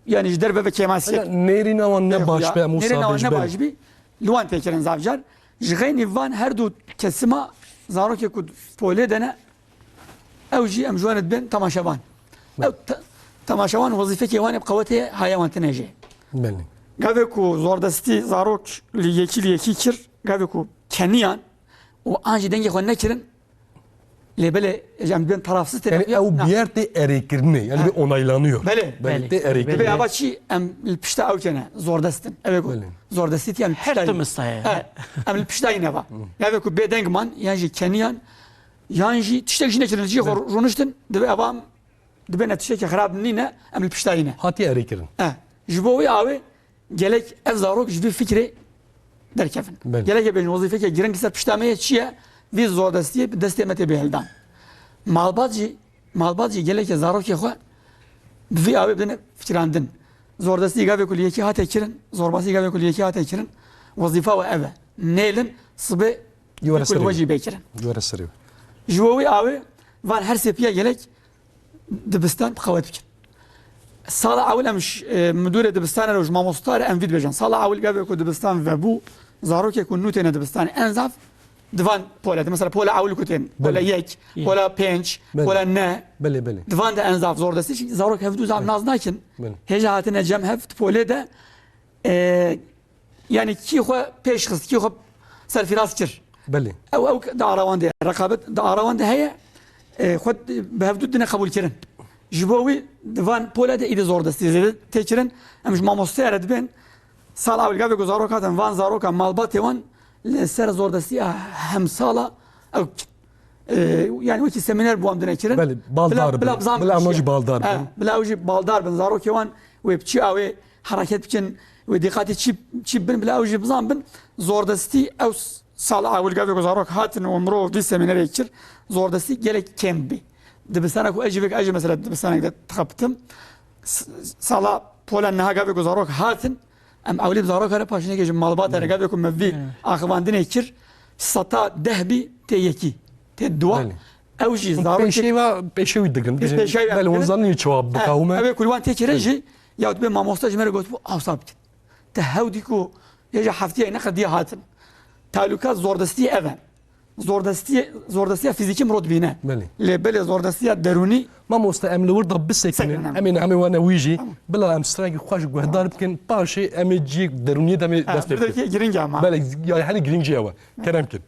Yani ji derve ve kêmasiyek. Mesela nêrîna wan ne Ê baş xuya, be, em wisa nêrîna wan bêj ne belê. baş bî, li wan tê kirin zaf car. Ji xeynî van her du kesima zarokê ku polê de ne, ew jî em ji wan dibên temaşevan. Belê. Ew te-, temaşevan wezîfekê wan ê bi qewetê haya wan tine jê. Belê. Gavê ku zordestî zarok li yekî li yekî kir, gavê ku keniyan û an jî dengê xwe nekirin, lê belê em dibên tarafsiz tê Yani ew Na. bir yer tê erêkirinê, yani Ha. bir onaylanıyor. Belê. Belê, Belê. tê erêkirinê. Belê. Bi ava çî em li pişta ew kene, zordest in. Ew ê ku Belê. zordestî tê em li Her pişta tim yî. istaya. He, em li pişta yî neva. Gavê ku bêdeng man, yan jî keniyan, yan jî tiştek jî nekirin, jî xwe Belê. rûniştin, divê eva em, dibêne tiştekî xirab nîne, em li pişta yî ne. Hatiye erêkirin. E, ji bo wî awê gelek ev zarok ji vî fikrê derkevin. Belê. Gelek ê bêjin wezîfeke giring li ser pişta me ye çi ye? Vî zordestiyê bi destê me tê bêhildan. Malbat jî, malbat jî gelekê zarokê xwe bi vî awê bidine fikirandin. Zordestî gavê ku li yekî hate kirin, zorbasî gavê ku li yekî hate kirin, wezîfa we ev e. Nêlin sibê Ji we re ku li serê we be. jî bê kirin. Ji we re serê be. Ji bo wî awê van her sê piya gelek dibistan bi qewet bikin. Sala ewil em ji, e, midûrê dibistane re û ji mamosta re em vî dibêjin. Sala ewil gavê ku dibistan vebû, zarokê ku nû têne dibistanê en zaf di van pole de. Mesela pola ewil ku tên, pola Belê. yek, Yek. pola pênc, Belê. pola ne. Belê, belê. Di van de en zaf zordestî, çi zarok hevdû zaf Belê. naz nakin. Belê. Hêja hatine cem hev di polê de, e, Yani kî xwe pêş xist, kî xwe serfiraz kir. Belê. Ew, ew di ara wan de ye. Reqabet di ara wan de heye. E, xwe bi hevdû dine qebûlkirin. Ji bo wî di van pole de îdî zordestî zêde tê kirin. Em ji mamosteya re dibên sal ewil gavê ku zarok hatin van zaroka malbatê wan li ser zordestiya hemsala ew, e, yani wekî semîner bi wan dine kirin. Belê, baldar Bila, bin. bila bizan Bila em jî baldar He, bin. bila ew jî baldar bin. Zarokê wan wê bi çi awê hereket bikin, wê dîqatê çi, çi bin, bila ew jî bizan bin. Zordestî ew s-, sala ewil gavê ku zarok hatin û mirov vî semînerê kir, zordestî gelek kêm bî. Dibistana ku ez jî vêk, ez jî mesela dibistanek de dixebitim. S-, sala pola niha gavê ku zarok hatin, em ewlî bi zaroka re paşinekê ji malbata re gavê ku me vî axivandinê kir, seta deh bî tê yekî, tê duwa. Belê. Ew jî Hûn zarokê pêşeyê ve, pêşe wî digirin. Pêşeyê ve Belê, hûn digirin. zanin çawa He, biqewime. ew ê ku li wan tê kirin Belê. jî, ya dibê mamosta ji me re gotibû, awsa bikin. Te hew dî ku hêja heftiyê ne qediya hatin. Talûka zordestiyê ev e. Zordestiyê, zordestiya fîzîkî mirov dibîne. Belê. Lê belê zordestiya derûnî Mamoste, em li wir de bisekinin. Sekinin. Em ê niha em ê wane wî jî. Tamam. Bila em strekî xweş guhdar bikin. Paşê em ê ciyê derûniyê de em ê Ha, dest pê bir bikin. dakika giring ama. Belê, ya, hani giring jî ew e. Kerem kin.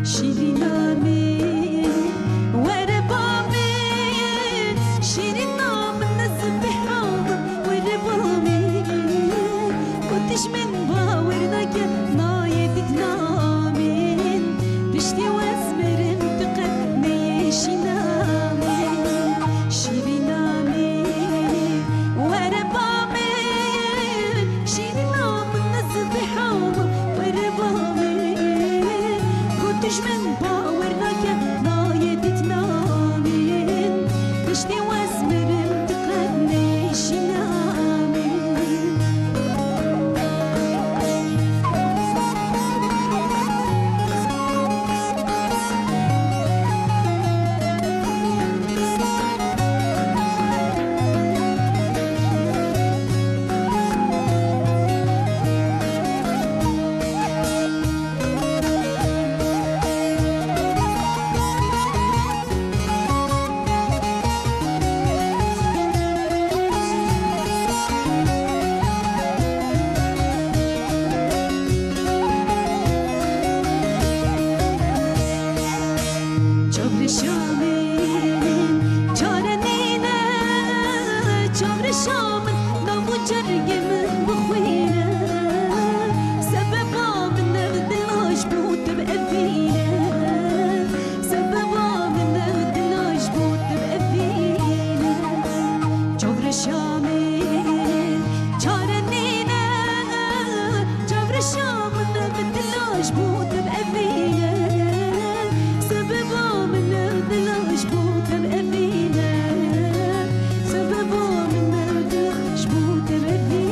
Şîrîna min, were ba min, şîrîna min, ez bi hew were ba min. Ku tij min bawer nake, nayê didna min, piştî wez mirim tu qet neyê şîna min. Şîrîna min, were ba min, şîrîna min, ez bi hewl were ba min. Ku tij min bawer nake, nayê dîtina min. Piştî wez Çavreşa min çare nîne, çavreşa min nav û cergê min bixwîne. Sebeba min ev dila ji bo te bi evîne. Sebeba min ev dila ji bo te bi evîne. Çavreşa min çare nîne, çavreşa min ev dila ji bo te bi evîne. Sebeba min ev dila ji bo te bi evîne. Sebeba min ev dila ji bo te bi evîne.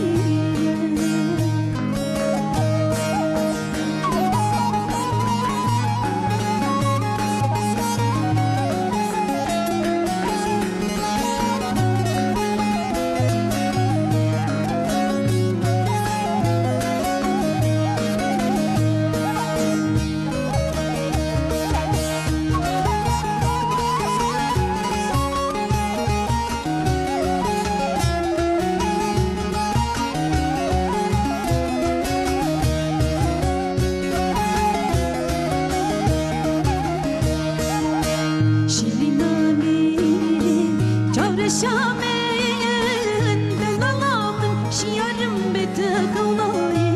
Şîrîna min, çavreşa min, delala min, şiyarim bê te qewlayê.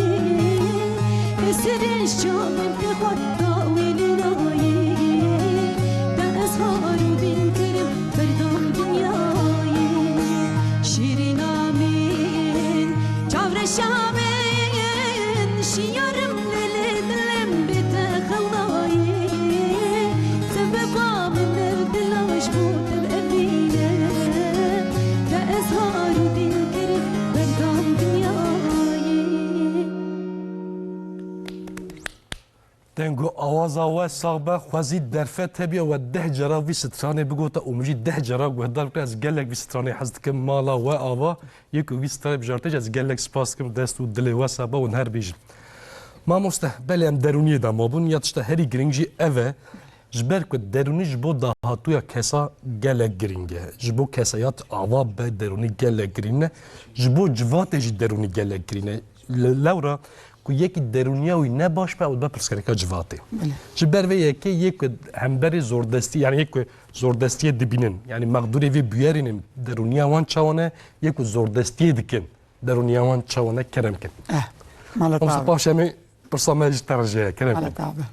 Ê serê şa min tê xwe dawî lê nayê. Te ez har û dîn kirim berdam dinyayê. Şîrîna min, çavreşa min, şiyarim lê lê dilê min bê te xewlayê. Sebeba min ev dila ji bo te bi evîne. Te ez har û dîn kirim berdam dinyayê. Deng û awaza we sax be, xwezî derfet hebiya we deh cara vî stranê bigota û min jî deh cara guhdar bike. Ez gelek vî stranê hez dikim, mala we ava, yê ku vî stranê bijartê jî ez gelek spas dikim, dest û dilê we sax be, hûn her bijîn. Mamoste, belê em derûniyê de mabûn, ya tişta herî girîng jî ev e, ji ber ku derûnî ji bo dahatûya kesa gelek girîng e. Ji bo kesayet ava be derûnî gelek girîng e, ji bo civatê jî derûnî gelek girîng e. Li lewra ku yekî derûniya wî ne baş be, ew dibe pirsgirêka civatê. Belê. Ji ber vê yekê yê ku hemberî zordestî, yanî yê ku zordestiyê dibînin, yanî mexdûrê vê bûyerî ne, derûniya wan çawa ne, yê ku zordestiyê dikin, derûniya wan çawa ne, kerem kin. Eh, mala Mamoste, te paş em ê pirsa me ji te re jê ye, kerem kin. Mala te be.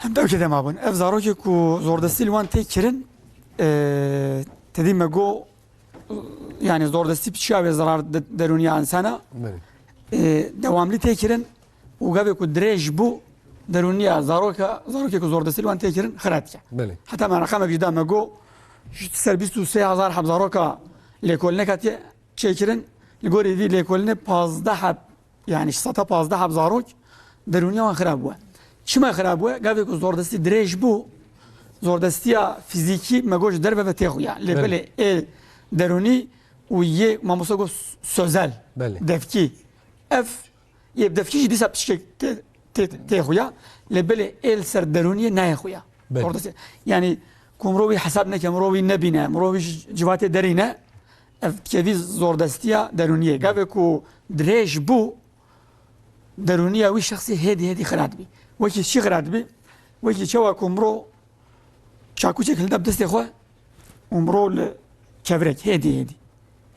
Em dewkê de mabûn. Ev zarokê ku zordestî li wan tê kirin, e, te dî me got, yanî zordestî bi çi awê zerar de-, derûniya însana, Belê. e, dewamlî tê kirin û gavê ku dirêj bû, derûniya zaroka, zarokê ku zordestî li wan tê kirin, xira dike. Belê. Heta me reqemek jî da me got, ji ser bîst û sê hezar heb zaroka lêkolîneka tê çêkirin, li gorî vî lêkolînê pazdeh heb, yanî ji seta pazdeh heb zarok derûniya wan xirab bûye. Çima xirab bûye? Gavê ku zordestî dirêj bû, zordestiya fîzîkî me got ji derve ve tê xuya. Lê Belê. belê ê derûnî û yê mamoste got sözel, Belê. devkî. Ev yê bi devkî jî dîsa piçkek tê, tê, tê xuya. Lê belê ê li ser derûniyê nayê xuya. Belê. Zordestî. Yanî ku mirov wî hesab neke, mirov wî nebîne, mirov wî ji civatê derîne, ev dikevî zordestiya derûniyê. Gavê ku dirêj bû, derûniya wî şexsî hêdî hêdî xira dibî. Wekî çi xira dibî? Wekî çawa ku mirov çakûçek hilda bi destê xwe û mirov li kevirek hêdî hêdî.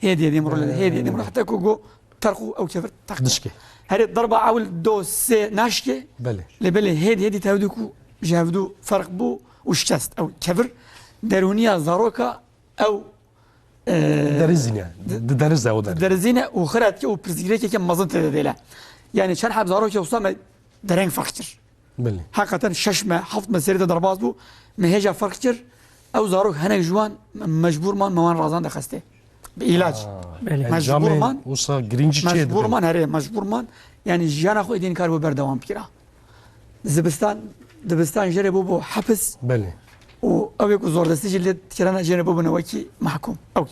Hêdî hêdî mirov li hêdî hêdî mirov heta ku got terq û ew kevir teq. Dişkê. Herê derba ewil do sê naşkê. Belê. Lê belê hêdî hêdî tevdû ku ji hevdû ferq bû û şikest. Ew kevir derûniya zaroka ew, e, Derizîne. Di-, Diderizde o der. diderizîne û xira dike û pirsgirêkeke mezin tê de dêle. Yanî çend heb zarokê wisa me dereng ferq kir. Belê. Heqeten şeş me, heft me serê de derbas bû. Me hêja ferq kir. Ew zarok hinek ji wan me mecbûr man, me wan razan de xestê. Bi îlac. Aa, Belê. Mecbûr encamê man. wisa girîng jî çê Mecbûr dibin. man, herê, mecbûr man. Yanî jiyana xwe êdî nikaribo berdewam bikira. Zibistan, dibistan jê re bû bû hepis. Belê. Û ew ê ku zordestî jî lê dikirana jê re bû bûne wekî mahkûm. Ew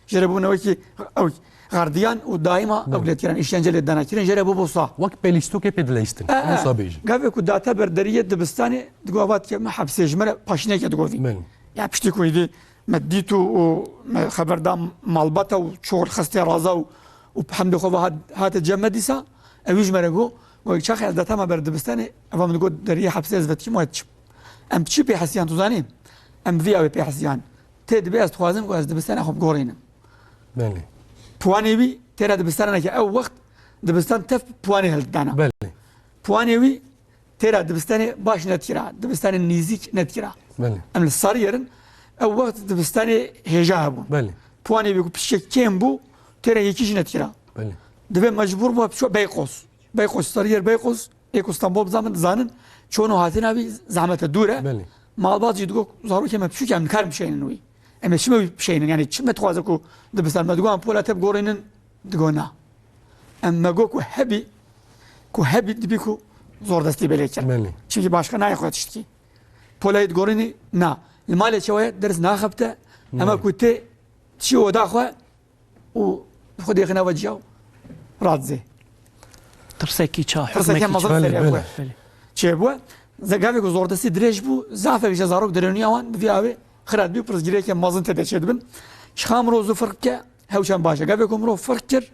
jê re bû bûne wekî ew gardiyan û daîma ew Belê. lê dikirana, îşkence lê dana kirin, jê re bû bû sa. Wek pelîstokê pê dileyistin. E, e. Wisa bêjin. Gavê ku date ber deriyê dibistanê, digo ava dike me hepsê ji me re paşîneke digo vî. Belê. Ya piştî ku êdî me dît û, û me xeber da malbata û çor xistê raza û, û hemdê xwe ve hat-, hate cem me dîsa, ew ji me re got, got, "Çaxê ez data me ber dibistanê, eva min digot deriyê hepsê ez vetkî, ez diçim." Em çi pê hesiyan tu zanî? Em vî awê pê hesiyan. Tê dibê ez dixwazim ku ez dibistana xwe bigorînim. Belê. Piwanê wî têra dibistaneke ew wext dibistan tev piwanê hildana. Belê. Piwanê wî têra dibistanê baş nedikira, dibistanê nîzîk nedikira. Belê. Em li Sariyê rin, ew wext dibistanê hêja hebûn. Belê. Piwanê wî ku piçkek kêm bû, têra yekî jî nedikira. Belê. Divê mecbûr bû, biçû Beyqos. Beyqos, Sariyê Beyqos, ê ku Stenbol bizanin, dizanin, çûn û hatina wî zehmet e, dûr e. Belê. Malbat jî digot, zarokê me piçûk e, em nikarin bişeynin wî. Em ê çi me wî bişeynin? Yanî çi me dixwaze ku dibistan? Me digot, em pola te bigorînin, digot na. Em me got ku hebî, ku hebî dibî ku zordestî bê lê kir. Belê. Çimkî başqa nayê xwe tiştkî. Polayê digorînî na. Li malê çawa ye, ders naxebite, ema Belê. ku tê çi oda xwe û xwedê xine ve ciya û radizê. Tirsekî ça, Tirsekê hikmekî mezin ça. Belê, serê belê. xwe. Belê. Çêbû. Ze-, gavê ku zordestî dirêj bû, zafek ji zarok derûniya wan bi vî awê xira dibî, pirsgirêkê mezin tê de çêdibin. Ji xamro zû firq bike, hewşan baş e. Gavê ku mirov firq kir,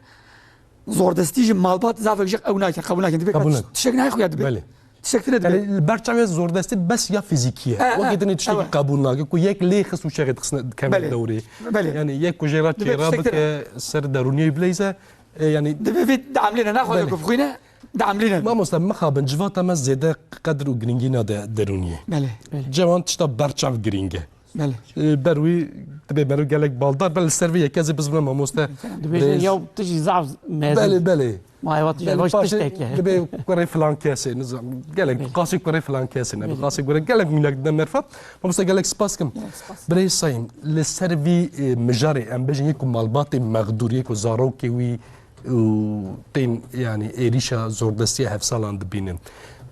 zordestî ji malbat zafek ji ew nake, qebûl nake. Dibê Qebûl ka nake. tiştek nayê xuya dibê. Belê. Tiştek tine dibê. Yanî li ber çavê zordestî bes ya fîzîkî ye. He, Wekî he, dinê tiştekî ewe. qebûl nake, ku yek lê xist û çaxê dixisine kemê Belê. dewrê. Belê. Yanî yek ku jê re Dibê çêra tiştek tine. bike ser derûniyê bileyze, e, yanî Dibê vê diemlîne, naxwaze Belê. ku bixwîne, diemlîne. Mamoste, mixabin civata me zêde qedir û girîngî nade derûniyê. Belê. Belê. Cewan tişta berçav girîng e. Belê. E, ber wî dibê meriv gelek baldar be, li ser vê yekê ez ê bizivim mamoste. Dibêjin Birêz. ya tu jî zaf mezin. Belê, belê. Ma ewa tu jî Belê, ewa jî paşê tiştek e. dibê kurê filan kesê, nizam, gelek Belê. qasî kurê filan kesê, ne, Belê. qasî kurê gelek mînak dide merfa. Mamoste gelek spas kim. Gelek spas. Birêz Sayîm, li ser vî, e, mijarê, em bêjin yê ku malbatê mexdûr, yê ku zarokê wî û tên, yanî, êrîşa zordestiya hevsalan dibînin.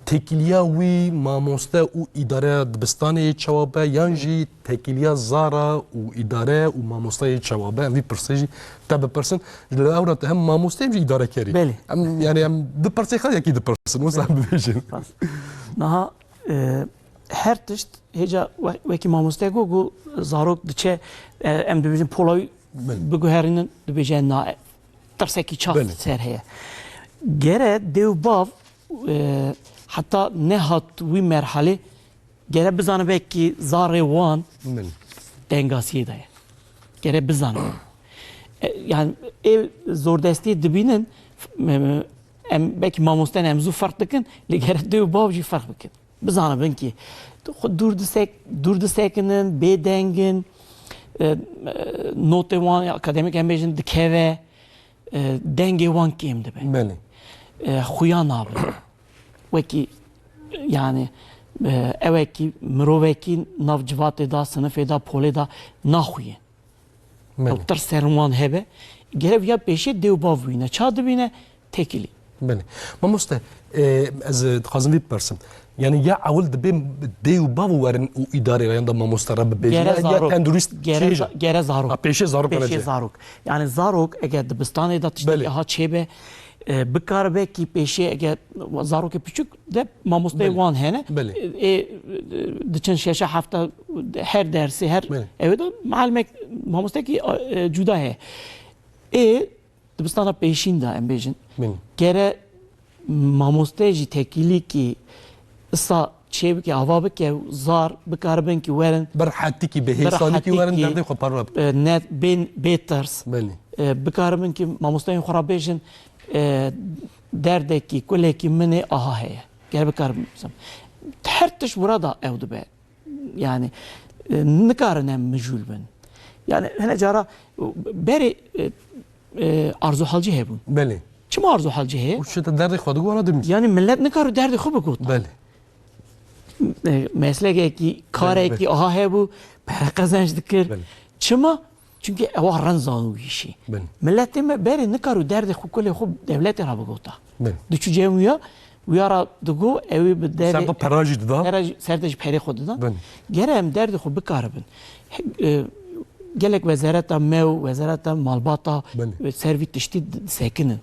Têkiliya wî mamoste û îdareya dibistanê yê çawa be, yan jî têkiliya zara û îdare û mamosteyê çawa be? Em vî pirsê jî te bipirsin. Ji li ewra te hem mamoste hem jî îdarekerî. Belê. Em, yanî em du pirsê xwe yekî dipirsin, wisa bibêjin. Spas. Niha, e, her tişt hêca we-, wekî mamoste got, got zarok diçe, e, em dibêjin pola wî Belê. biguherînin, dibêje na, e, tirsekî çax Belê. ser heye. Gere dê û bav, e, heta nehat wî merhalê, gere bizanibe ki zarê wan Belê. dengasiyê de ye. Gere bizanibe. E, yani ê zordestiyê dibînin, f-, me-, me-, em belkî mamoste ne, em zû ferq dikin, lê gere dê û bav jî ferq bikin. Bizanibin ki xwe dûr disek-, dûr disekinin, bêdeng in, e, e, notê wan ya akademîk em bêjin dikeve, e, dengê wan kêm dibe. Belê. E, xuya nabin. Wekî, yani, e, ewekî mirovekî nav civatê de, sinifê de, polê de naxuye. Belê. Ew tirs ser wan hebe. Gere ya pêşê dê û bav bîne. Ça dibîne? Têkilî. Belê. Mamoste, e, ez, e, dixwazim vî bipirsim. Yani ya ewil dibê dê û bav werin û îdarê re yan da mamoste re bibêjin. Gere Ya, ya zarok. tendurist Gere çêje. za-, gere zarok. Ha, pêşê zarok Pêşê were çê. zarok. Yani zarok eger dibistanê de tiştekî Belê. ha çêbe, e, bikaribe ki pêşê eger zarokê piçûk de mamosteyê Belê. wan hene. Belê. E, e, diçin şeşe hefta her dersê, her Belê. ewê de muallimek, mamostekî, e, cuda heye. Ê dibistana pêşîn de em bêjin. Belê. Gere mamoste jî tekîlîkî isa çê bike, ava bike, zar bikaribin ki werin Bi rehetîkî, bi hêsanîkî werin rehetîkî, derdê xwe parve bikin. e, ne bên bê tirs. Belê. E, bikaribin ki mamosteyên xwe re bêjin, e, derdekî, kulekî min ê aha heye. Ger bikaribin, her tişt wira da ew dibe. Yani, e, nikarin em mijûl bin. Yani, hene cara, e, berê, e, e, arzuhalcî hebûn. Belê. Çima arzuhalcî heye? Û şite derdê xwe digot, wana dimî. Yani, millet nikar derdê xwe bigot. Belê. E, meslekekî, Belê, karekî belê. aha hebû, pere qezenç dikir. Belê. Çima? Çimkî ewa rind zan û hîşî. Belê. Miletê me berê nikar û derdê xwe kulê xwe dewletê re bigota. Belê. Diçû cem wîya, wîya re digo, ew ê bi devê Ser de pera jî dida. Pera jî, ser de jî perê xwe dida. Belê. Gere em derdê xwe bikaribin. He, e, gelek wezareta me û wezareta malbata Belê. e, ser vî tiştî di-, disekinin.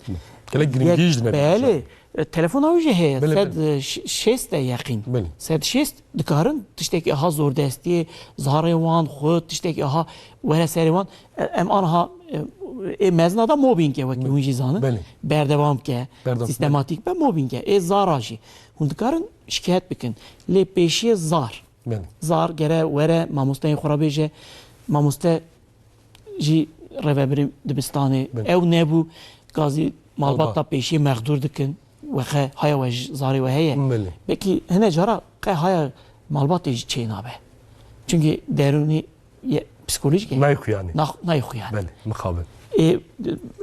Gelek girîngî Yek, jî dine belê. E, telefona wî jî heye. Belê, Sed, belê. e, ş-, şêst de yeqîn. Belê. Sed şêst dikarin tiştekî aha zordestiyê, zarê wan, xwe, tiştekî aha were serê wan. E, em aniha, e, ê mezina da mobbing e, wekî Belê. hûn jî zanin. Belê. Berdewam ke, Berdewam, sîstematîk be mobbing e. Ê zara jî. Hûn dikarin şikayet bikin. Lê pêşiyê zar. Belê. Zar gere were mamosteyên xwe re bêje. Mamoste jî rêvebirê dibistanê. Belê. Ew nebû, gazî malbata Malbat. pêşiyê mexdûr dikin. Wexe haya we ji zarê we heye. Belê. Belkî hine cara qe haya malbatê jî çê nabe. Çünkü derûnî ye, psikolojik e. Nayê xuyanê. Nax-, nayê xuyanê. Belê, mixabin. Ê,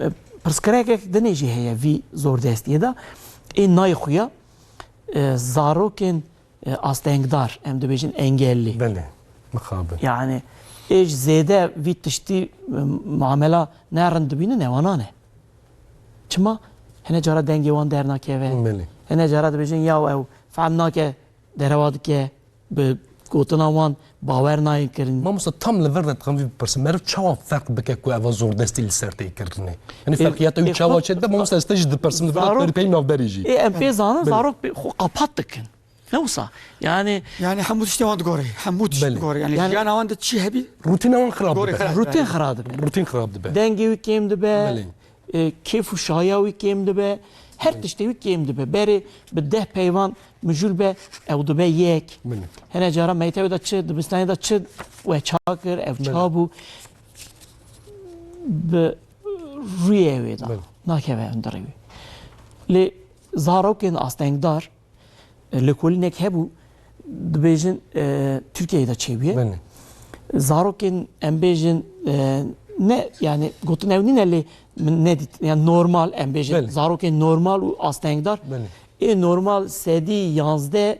e, pirsgirêkek dinê jî heye vî zordestiyê de. Ê nayê xuya, e, zarokên, e, astengdar, em dibêjin engellî. Belê, mixabin. Yani, ê ji zêde vî tiştî, e, muamela ne rind dibînin, ewanan e. Çima? Hene cara dengê wan dernakeve. Belê. Hene cara dibêjin, ya ew fehm nake, derewa dike, bi gotina wan bawer nayên kirin. Mamosta, tam li vir de dixwim vî bipirsim. Meriv çawa ferq bike ku eva zordestî li ser tê kirinê? Yani E, ferqiyata wî e, çawa xwe çêdibe? Mamosta, ez te jî dipirsim, li vir de zarok, berî pey navberî jî. E, em pê zanin, Belê. zarok pê xwe qapat dikin. Ne wisa? Yani Yani hemû tiştê wan digore. Hemû tişt Belê. digore. Yani Yani jiyana wan de çi hebî? Rutîna wan xirab Gorê dibe. xirab. Rutîn xirab dibe. Rutîn xirab dibe. Dengê wî kêm dibe. Belê. E, kêf û şaya wî kêm dibe. Her Belê. tiştê wî kêm dibe. Berê bi deh peyvan mijûl be, ew dibe yek. Belê. Hene cara meytevê de çi, dibistanê de çi we ça kir, ew Belê. ça bû. Bi rûyê wê de Belê. nakeve hundirê wî. Lê zarokên astengdar, e, lêkolînek hebû, dibêjin, e, Tirkiyeyê de çêbûye. Belê. Zarokên, em bêjin, e, ne, yani, gotin ew nîne, lê min nedît. Yani, normal, em bêjin, Belê. zarokên normal û astengdar. Belê. Ê normal sedî yanzdeh,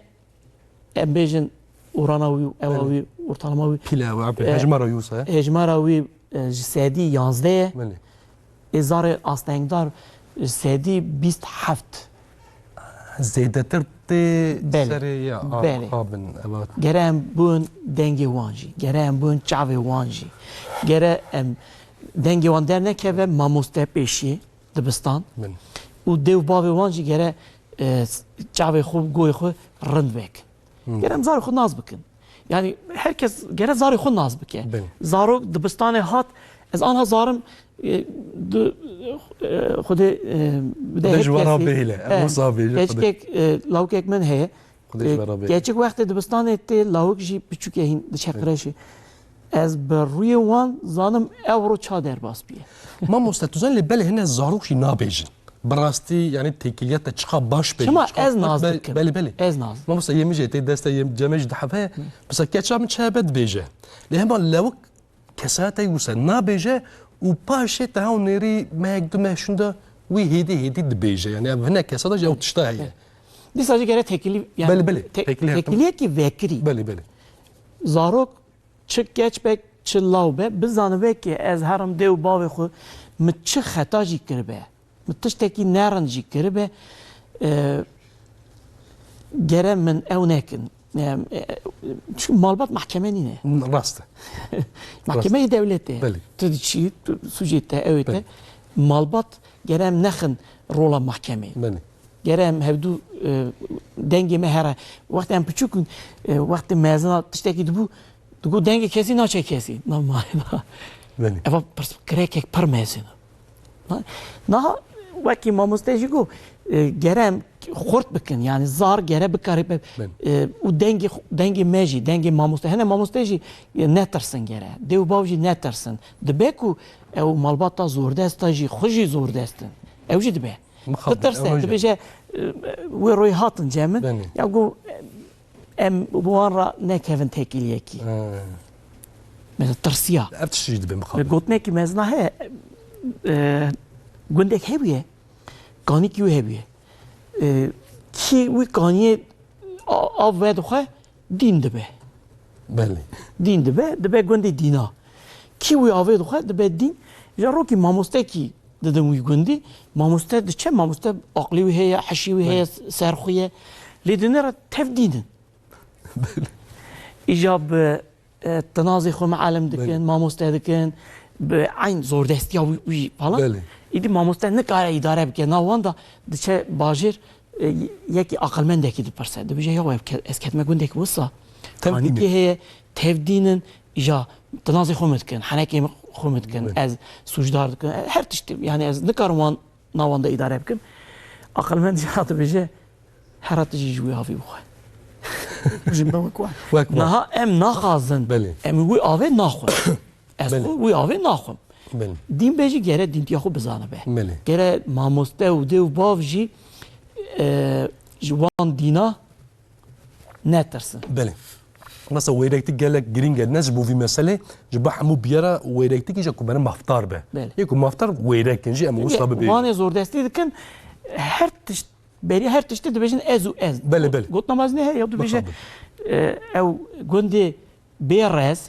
em bêjin, orana wî, ewa Belê. wî, ortalama wî. Pîle ew, E, hejmara wî wisa ye. hejmara wî, e, ji sedî yanzdeh ye. Belê. Ê zarê astengdar ji sedî bîst heft. Zêdetir tê Belê. serê ya, a, Belê. xabin, eva. Gere em bûn dengê wan jî, gere em bûn çavê wan jî. Gere em dengê wan dernekeve, mamoste pêşiyê dibistan. Belê. Û dê û bavê wan jî gere, e, çavê xwe, goyê xwe rind vekin. Hmm. Gere em zarê xwe nas bikin. Yani herkes gere zarê xwe nas bike. Belê. Zarok dibistanê hat, ez anha zarim, e, du, e, Xwedê, e, bide Xwedê ji we re bêhile. Em wisa bêje, Xwedê. Keçikek, e, lawikek min heye. Xwedê ji E, we re bêhile. Keçik wextê dibistanê tê, lawik jî piçûk e, hîn diçe Belê. qirêşê. Ez bi rûyê wan zanim ew ro ça derbas bûye. Mamoste, tu zanî lê belê hine zarok jî nabêjin. Bi rastî, yani têkiliya te çiqa baş be, Çima çiqa ez baş naz be, dikim? Belê, belê. Ez naz. Mamoste, yê min jî tê deste yê cemê jî diheve. Mesela keça min çi hebe dibêje. Lê hema lewik kesayeta wisa nabêje û paşê te hew nêrî mehek du meh şûnda wî hêdî hêdî dibêje. Yani ev hine kesayeta jî ew tişta heye. Dîsa jî gere têkilî, yani Belê, belê. te-, Têkilî her tim- têkiliyekî vekirî. Belê, belê. Zarok çi keç be, çi law be, bizanibe ki ez herim dê û bavê xwe min çi xeta jî kiribe, min tiştekî nerind jî kiribe, e, gere min ew nekin. E, e, çünkü malbat mahkeme nîne. Rast e. Mahkemeyê dewletê. Belê. Tu diçî, tu sûcê te, ew ê te. Belê. Malbat gere em nexin rola mahkemeyê. Belê. Gere em hevdû, e, dengê me here. Wextê em piçûk in, e, wextê mezina tiştekî dibû, digot dengê kesî naçe kesî. Nav malê de. Belê. Eva pirs-, kirekek pir mezin. Na-, naha wekî mamoste jî got, e, gere em xurt bikin, yani zar gere bikare be, Belê. e, û dengê xu-, dengê me jî, dengê mamoste, hene mamoste jî, e, netirsin gere. Dê û bav jî netirsin. Dibe ku ew malbata zordesta jî, xwe jî zordestin. Ew jî dibe. Mixabin, Ditirse, ew jî. dibêje, e, wê royê hatin cem min. Belê. Ya got, em bi wan re nekevin têkiliyekî. He. Mesela tirsiya. Ev tişt jî dibe mixabin. Gotinekî mezin a heye, e, gundek hebûye, kanîkî wî hebûye. E, kî wî kaniyê a-, av vedixwe, dîn dibe. Belê. Dîn dibe, dibe gundê dîna. Kî wî avê dixwe, dibe dîn. Ji rokî mamostekî didin wî gundî. Mamoste diçe, mamoste aqlê wî heye, hişî wî heye, Belê. serxwe ye. Lê dinêre tev dîn in. Belê. Îja bi, e, tinazê xwe mialim dikin, Belê. mamoste dikin, bi eyn zordestiya wî, wî falan. Belê. Îdî mamoste nikare îdare bike. Na wan da diçe bajêr, e, yekî aqilmendekî dipirse. Dibêje, ya ev ke-, ez ketime gundek wisa. Tev Kanîkê dîn e. heye, tev dîn in, îja tinazê xwe min dikin, henekê xwe min dikin, Belê. ez sûcdar dikim. Her tiştî, yani ez nikarim wan, na wan de îdare bikim. Aqilmend jî hat dibêje, hera tu jî ji wî avê bixwe. Jin be wek wan. Wek wan. Niha em naxwazin. Belê. Em wî avê naxwin. Ez Belê. xwe wî avê naxwim. Belê. Dîn be jî gere dîntiya xwe bizanibe. Belê. Gere mamoste û dê û bav jî, e, ji wan dîna netirsin. Belê. Mesela wêrektik gelek girîng e, ne ji bo vî meselê, ji bo hemû biyara wêrektik îja ku bere mafdar be. Belê. Yê ku mafdar wêrek in jî em wisa bibêjin. Wanê zordestî dikin, her tişt, berî her tiştî dibêjin ez û ez. Belê, belê. Gotina me zî ne heye, ya dibêje, Bixwe. e, ew gundê bê rez,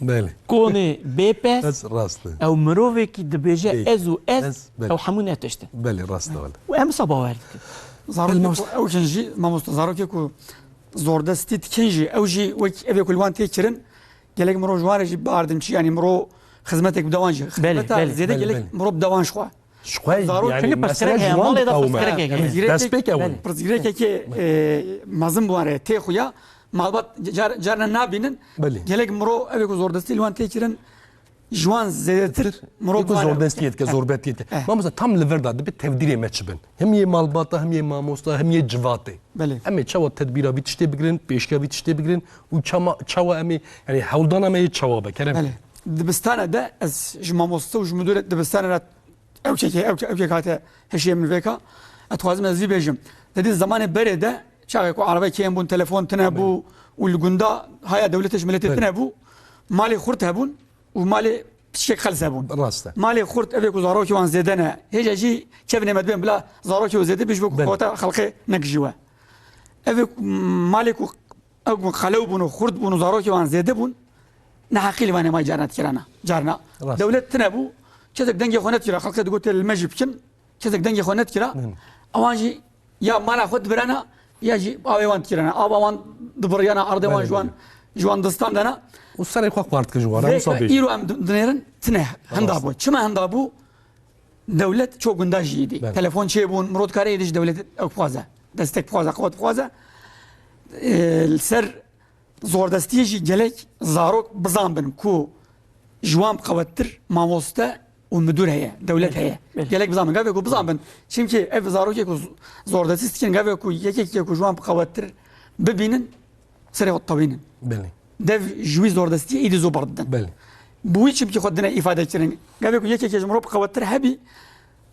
Belê. konê bê pez, Ez rast e. ew mirovekî dibêje Bê- ez û ez, ez, belê. ew hemû ne tiştin. Belê, rast e wele. Û em wisa bawer dikin. Zarokê Elmas. ku ew kin jî, mamoste, zarokê ku zordestî dikin jî, ew jî wek evê ku li wan tê kirin, gelek mirov ji wan re jî bardin çi, yanî mirov xizmetek bide wan jî. Belê, Xizmeta belê. zêde Belê, gelek belê. mirov bide wan ji xwe. Ji xwe, Zarok yani, Çünkü mesela pirsgirêk ji heye, wan malê de dikewime. pirsgirêkek heye. Pirsgirêkek, Destpêk ew in. pirsgirêkekê, e, mezin bi wan re tê xuya, malbat car, carna nabînin. Belê. Gelek mirov evê ku zordestî li wan tê kirin, ji wan zêdetir mirov Ê ku bi wan re zordestiyê dike, Eh. zorbetiyê dike. Eh. Mamoste, tam li vir de dibe tevdîrê me çi bin? Hem yê malbata, hem yê mamosta, hem yê civatê. Belê. Em ê çawa tedbîra vî tiştê bigirin, pêşiya vî tiştê bigirin û çama, çawa em ê, yani hewldana me yê çawa be, kerem? Belê. Dibistane de ez ji mamoste û ji müdürê dibistane re ew kekê, ew ke-, ew kek hate hişê min vêka. Ez dixwazim ez vî bêjim. Dedî zemanê berê de çaxê ku erebe kêm bûn, telefon tine bû û li gunda haya dewletê ji miletê Belê. tine bû. Malê xurt hebûn û malê piçkek xels hebûn. Rast e. Malê xurt evê ku zarokê wan zêde ne. Hêja jî kevnê me dibên bila zarokê wan zêde bî ji bo ku Belê. xewta xelqê nekijî we. Evê ku malê ku ew ku qelew bûn û xurt bûn û zarokê wan zêde bûn, neheqî li van hêmayî carna dikirana. Carna. Rast. Dewlet tine bû, kesek dengê xwe nedikira, xelkê digot tê li me jî bikin, kesek dengê xwe nedikira. Hı. Ewan jî ya mala xwe dibirana, ya jî avê wan dikirana. Ava wan dibiriyana, erdê wan Belê, ji wan, belê. ji wan distandana. Û serê xwe xwar dikin ji wan, Vê wisa bêjin. îro em di-, dinêrin, tine henda Rast. bû. Çima henda bû? Dewlet çok gunda jî yî dî. Belê. Telefon çêbûn, mirov dikare yê dî ji dewletê ew bixwaze. Destek bixwaze, qewet bixwaze. Ee, li ser zordestiyê jî gelek zarok bizan bin ku ji wan bi qewettir mamoste û müdür heye, dewlet Belê, heye. belê. Gelek bizan bin. Gavê ku bizan bin. Çimkî ev zarokê ku z-, zordestî dikin, gavê ku yekek yekek ku ji wan bi qewettir bibînin, serê xwe tewînin. Belê. Dev ji wî zordestiyê êdî zû berdidin. Belê. Bi wî çimkî xwe dine îfade kirin. Gavê ku yekekê ji mirov bi qewettir hebî,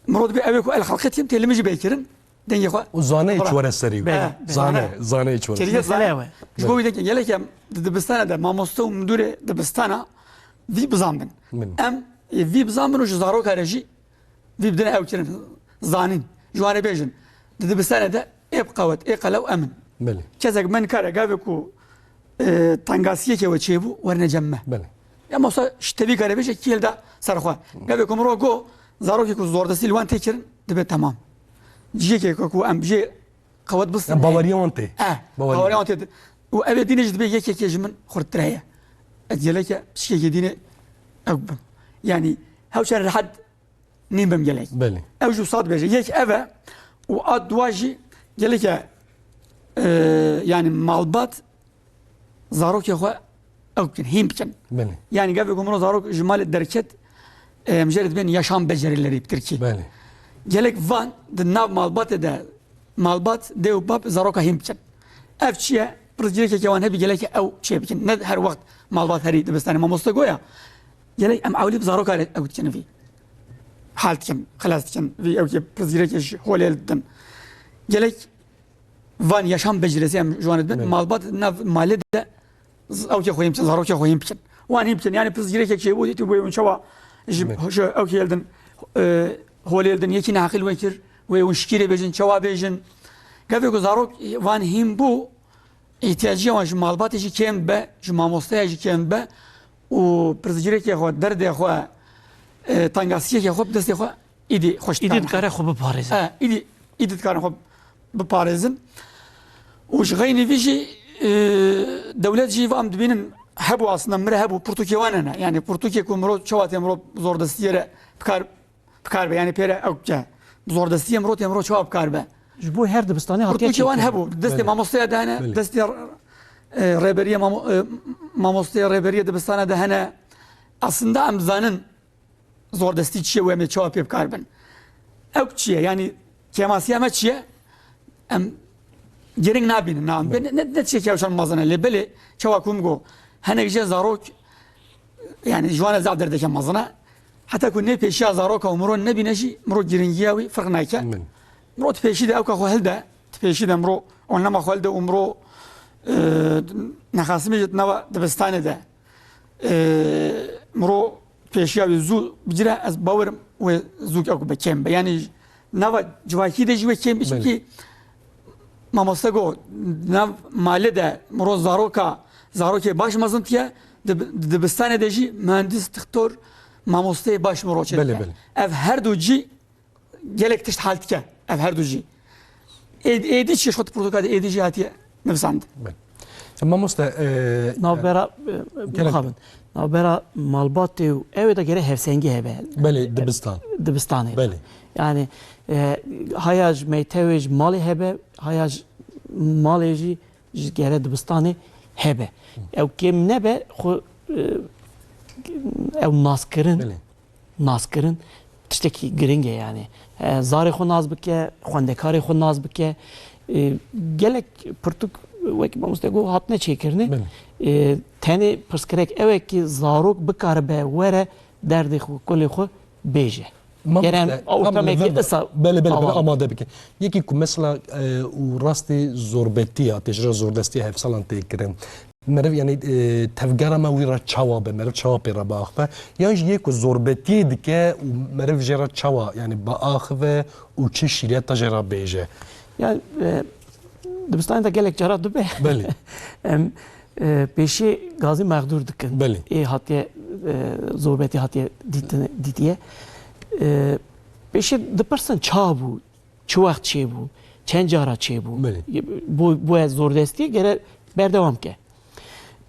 mirov dibê ew ê ku el xelqê têm tê li min jî bê kirin. Dengê xwe Û zane Bira. çi were serê wî. Belê, He. belê. Zane, zane çi were. Keriye Mesele zane. ew e. Ji bo wî dengê gelek em di dibistana de mamoste û müdürê dibistana vî bizan bin. Min. Em ê vî bizan bin û ji zaroka re jî vî bidine ew kirin, zanîn. Ji wan re bêjin. Di dibistane de ê bi qewet, ê qelew em in. Belê. Kesek me nikare gavê ku, e, tengasiyekê we çêbû, werine cem me. Belê. Ya mosa ji tevî kare bêje, kî hilda ser xwe. Gavê ku mirov go, zarokê ku zordestî li wan tê kirin, dibe temam. Ciyekê ku, ku em bijê qewet bistin. Ya baweriya wan tê. Eh, Baweriya. baweriya wan tê. Û ev ê dînê jî dibe yekekê ji min xurttir heye. Ez geleke pişkekê dînê ew bim. Yani, hewşen rehet nîn bim gelek. Belê. Ew jî wisa dibêje. Yek ev e û a dua jî geleke, e, yani malbat zarokê xwe ew bikin, hîn bikin. Belê. Yani gavê ku mirov zarok ji malê derket, e, em jê re dibên yaşam becerileri bi tirkî. Belê. Gelek van di nav malbatê de malbat, dê û bab zaroka hîn bikin. Ev çi ye? Pirsgirêkeke wan hebî geleke ew çê bikin. Ne her wext malbat herî dibistanê. Mamoste goya, gelek em ewlî bi zaroka re ew dikin vî. Hal dikin, xilas dikin vî ew ki pirsgirêkê ji holê didin. Gelek van yaşam becerisi em ji wan didin. Evet. Malbat nav malê de z-, ew ki xweyim bikin, zarokê xweyim bikin. Wan hîn bikin. Yani pirsgirêkek çêbû, dîtî wê hûn çawa ji, Evet. ji ew ki didin, e, holê didin, yekî neheqî li we kir, wê hûn şikîrê bêjin, çawa bêjin. Gavê ku zarok van hîn bû, îhtiyacîya wan ji malbatê jî kêm dibe, ji mamosteya jî kêm dibe û pirsgirêkê xwe, derdê xwe, e, tengasiyekê xwe bi destê xwe îdî xweş Îdî dikare. dikare xwe biparêze. E, îdî, îdî dikarin xwe biparêzin. Û ji xeynî vî jî, e, dewlet jî va em dibînin hebû aslında mire hebû, pirtûkê wan hene. Yani pirtûkê ku mirov çawa tê mirov zordestiyê re bikar bikar be, yani pê re ew ke bi zordestiyê mirov tê mirov çawa bikar be. Ji bo her dibistanê hatiye Pirtûkê wan çêkirin. hebû. Destê Belê. mamosteya de hene, Belê. destê, e, rêberiyê mamo-, e, mamosteya rêberiyê dibistana de hene. Aslında em zanin zordestî çi ye û em ê çawa pê bikar bin. Ew çi ye? Yani kêmasiya me çi ye? Em giring nabînin, na, ne, ne, ne tiştekî hewşan mezin e, lê belê çawa ku min got, hinek jê zarok, yani ji wan re zaf derdeke mezin e. Heta ku nê pêşiya zaroka û miro nebîne jî, miro giringiya wî firq nake. Min. Miro di pêşî de ewka xwe hilde, di pêşî de miro onlema xwe hilde û miro, e, nexasimê jî di nava dibistanê de, e, miro pêşiya wî zû bicire, ez bawerim wê zû ewk be kêm be. Yani nava civakî de jî wê kêm be, Belê. Çimkî mamoste got, nav malê de miro zaroka, zarokê baş mezin tiye, di, di dibistanê de jî mühendis, doktor, mamosteyê baş miro çêdike. Belê, belê. Ev her du cî gelek tişt hal dike. Ev her du jî. Ê-, êdî çi şot protokol de êdî jî hatiye nivîsandin. Belê. Mamoste, e, Navbera, e, Gelek. Mixabin. Navbera malbatê û ew ê de gere hevsengî hebe. Belê, dibistan. Dibistanê. Belê. Yani, e, haya ji meytewê ji malê hebe, haya ji malê jî ji gere dibistanê hebe. Ew kêm nebe, xwe, e, ew naskirin. Belê. Naskirin tiştekî giring e yani. E, zarê xwe nas bike, xwendekarê xwe nas bike. E, gelek pirtûk wekî mamoste got hatine çêkirinê. Belê. E, tenê pirsgirêk ew e ki zarok bikaribe were derdê xwe, kulê xwe bêje. Mamoste, Gere em tam ortamekî level, isa belê, belê, belê, avan. Amade bike. Yekî ku mesela, e, û rastî zorbetiya, tê ji re zordestiya hevsalan tê kirin. Meriv, yani, e, tevgera me wî re çawa be, meriv çawa pê re biaxive? Yan jî yê ku zorbetiyê dike û meriv jê re çawa, yani, biaxive û çi şîreta jê re bêje? Yani, e, dibistanê de gelek cara dibe. Belê. Em, e, pêşiyê gazî mexdûr dikin. Belê. Ê hatiye, e, zorbetî hatiye dîtin-, dîtiye. E, pêşiyê dipirsin ça bû, çi wext çêbû, çend cara çêbû, Belê. bo, bo ez zordestî gere berdewam ke.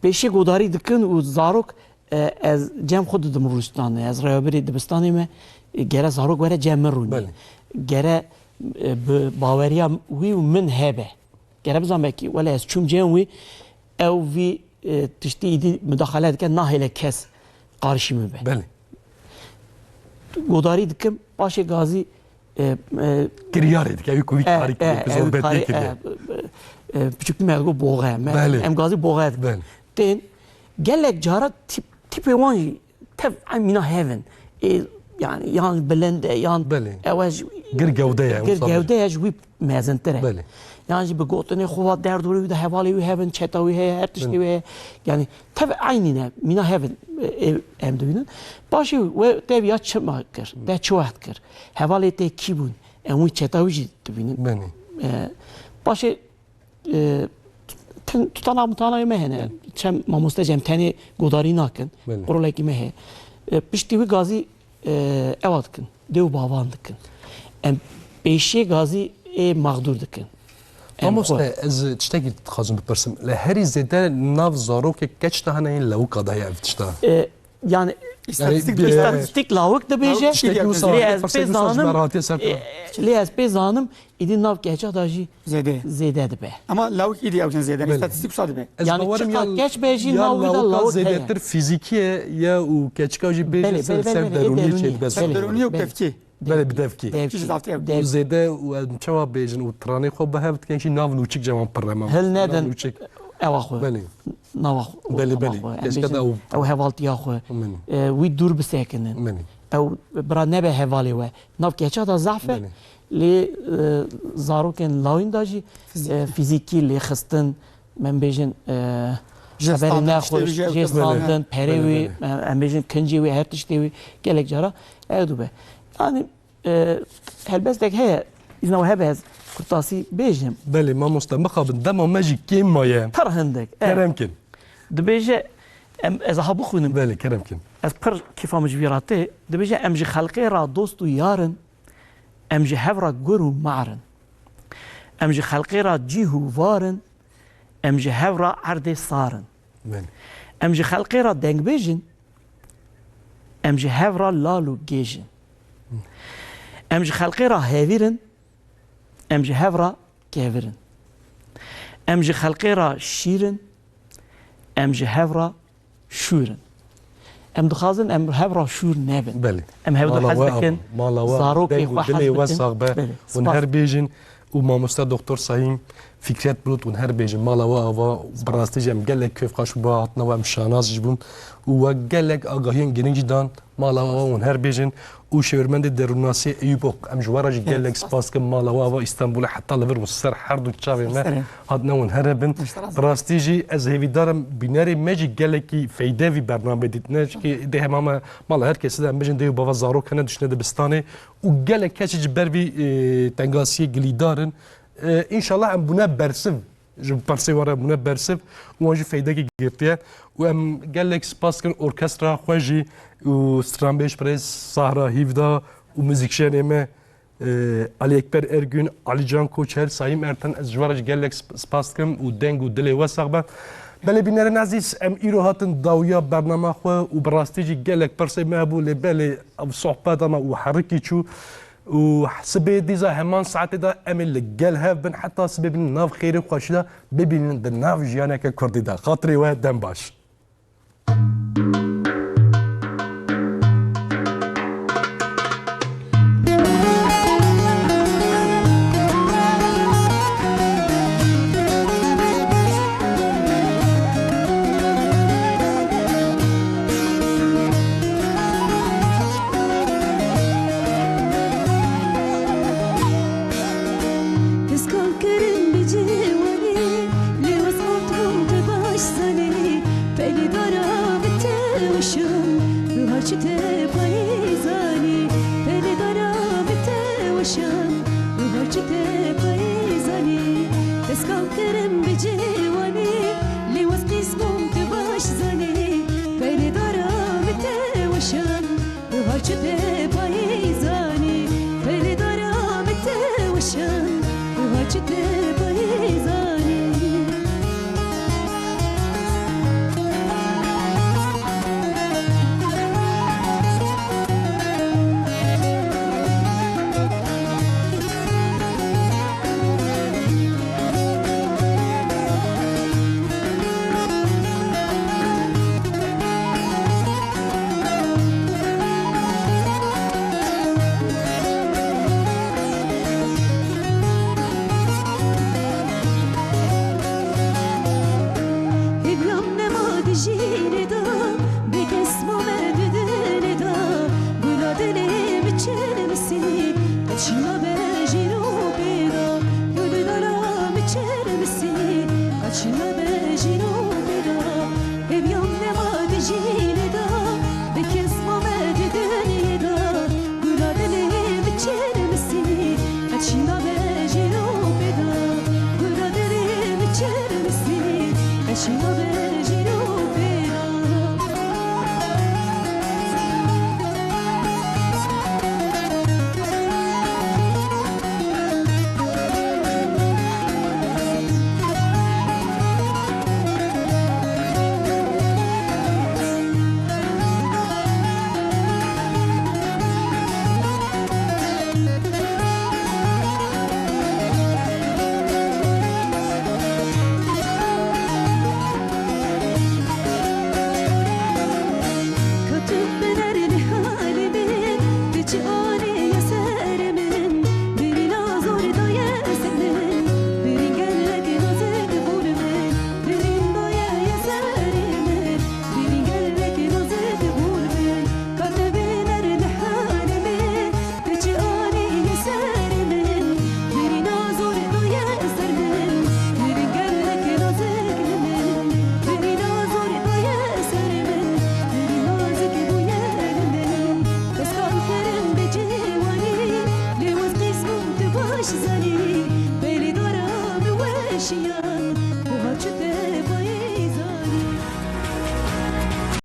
Pêşî godarî dikin û zarok, e, ez cem xwe didim rûstan, ez rêvebirê dibistanê me, e, gere zarok were cem min rûnî. Belê. Gere, e, bi baweriya wî û min hebe. Gere bizanbe ki, wele ez çûm cem wî, ew vî, e, tiştî îdî mudaxale dike, nahêle kes qarşî min be. Belê. Godarî dikim, paşê gazî, e, e, Kiryarê dike, ew ku vî e, karî e, kiriye, ku ew zorbetiyê karî, kiriye. E, e, e, piçûkî me digot boxe, me, Belê. Em gazî boxe dikin. Belê. Tên, gelek cara tîp, tîpê wan jî tev eyn mîna hev in. Ê, yani, yan bilind e, yan Belê. Ew e ji Gir gewde ye, gir wisa gewde ye ji wî mezintir e. Belê. Yan jî bi gotinê xwe va derdorê wî de hevalê wî hebin, çeta wî heye, her tiştê Belê. Wî heye. Yani tev eynî ne, mîna hev in, e, em dibînin. Paşê we tev ya çima kir, te çi wext kir? Hevalê te kî bûn? Em wî çeta wî jî dibînin. Belê. E, paşê, e, tin-, tutana mutana me hene. Belê. Çem mamoste cem tenê godarî nakin. Belê. Qurolekî me heye. E, piştî wî gazî, e, ewa dikin. Dê û bavan dikin. Em pêşiyê gazî ê mexdûr dikin. Em Mamoste, xwe ez tiştekî dixwazim bipirsim. Li herî zêde nav zarokê keç de hene, yên lewika de heye ev tişta? E, yani, Yani, Îstatîstîk bir- dibêje. Îstatîstîk lawik dibêje. Tiştekî wisa Lê ez pê zanim, berhatiye ser e, lê ez pê zanim, îdî nav keça de jî Zêde. Zêde dibe. Ama lawik îdî ew jin zêde. Belê. Îstatîstîk wisa dibe. Ez Yani, bawerim çiqa ya, keç be jî ya nav wî de lawika lawik heye. Zêdetir fîzîkî ye, ya û keçika jî bêje Belê, ser, belê, ser belê, derûniyê derûniyê. Çêdibe. Ser Belê. Derûnî û Belê. Tevkî. Belê, bi devkî. Devkî. Kî ji zaf tê. Dev- Û zêde û em çawa bêjin û tiranê xwe bi hev dikin, jî nav nûçik cewan pir e, mam. Hil nedin. Nav nûçik. Ewa xwe. Belê. Nava xwe. Belê, Nava belê. Xwe. Em Keşke bêjin, de ew ew hevaltiya xwe. Belê. E, wî dûr bisekinin. Belê. Ew bira nebe hevalê we. Nav keça da zaf e. Belê. Lê, e, zarokên lawîn da jî, Fizîkî. E, fizîkî lêxistin, em bêjin, e, Jê heberê standin, nexweş, tiştê wî jê jê standin, standin, perê Belê, wî, belê. e, em bêjin kincê wî, her tiştê wî gelek cara ew dibe. Yani, e, helbestek heye, îzna we hebe ez kurtasî bêjim. Belê, mamoste, mixabin, dema me jî kêm maye. Pir hindik, e. Kerem kin. Dibêje, em, ez aha bixwînim. Belê, kerem kin. Ez pir kêfa min ji vî re tê. Dibêje, em ji xelqê re dost û yar in, em ji hev re gur û mar in. Em ji xelqê re cîh û var in, em ji hev re erdê sar in. Belê. Em ji xelqê re dengbêj in, em ji hev re lal û gêj in. Em ji xelqê re hevîr in, em ji hev re kevir in. Em ji xelqê re şîr in, em ji hev re şûr in. Em dixwazin em hev re şûr nebin. Belê. Em hev Mala dihez we dikin, ava, mala we zarokê deng û xwe dilê hez we bikin. Sax be. Belê. Hûn Spas. Her bêjin û mamoste Doktor Sahîm, Fikret Bulut, hûn her bêjin mala we ava, bi rastî jî em gelek kêfxweş bû, hatina we em şanaz jî bûn û we gelek agahiyên girîng jî dan mala we ava, hûn her bêjin û şêwirmendê derûnnasî Eyûb Ok, em ji we re jî gelek spas dikin, mala we ava Îstanbulê heta li vir û ser her du çavên me hatina hûn here bin. Bi rastî jî ez hêvîdar im bînerê me jî gelekî feyde vî bernameyê dît. Ne çikî dê hema me mala her kesî de em bêjin dê û bava zarok hene dişine dibistanê û gelek kesî ji ber vî, e, tengasiyê gilîdar in. E, înşallah em bûne bersiv. Ji persê we re bûne bersiv û wan jî feydekî girtiye. Û em gelek spas dikin orkestra xwe jî û stranbêj birêz Sahra Hîvda û muzîkjenê me, e, Alî Ekber Ergün, Alîcan Koçer, Sayîm Ertan, ez ji we re jî gelek sp-, spas dikim û deng û dilê we sax be. Belê bînerên ezîz, em îro hatin dawiya bernama xwe û bi rastî jî gelek pirsê me hebû, lê belê ev sohbeta me û herikî çû. Û sibê dîza heman saetê de em ê li gel hev bin, heta sibê bin nav xêrê xweşî de bibînin di nav jiyaneke kurdî de. Xatirê we dem baş. Piskan kirin bi ciwanî, lê wez got hûn te baş zanî, pelî dara bi te wişim, tu her çi te bayê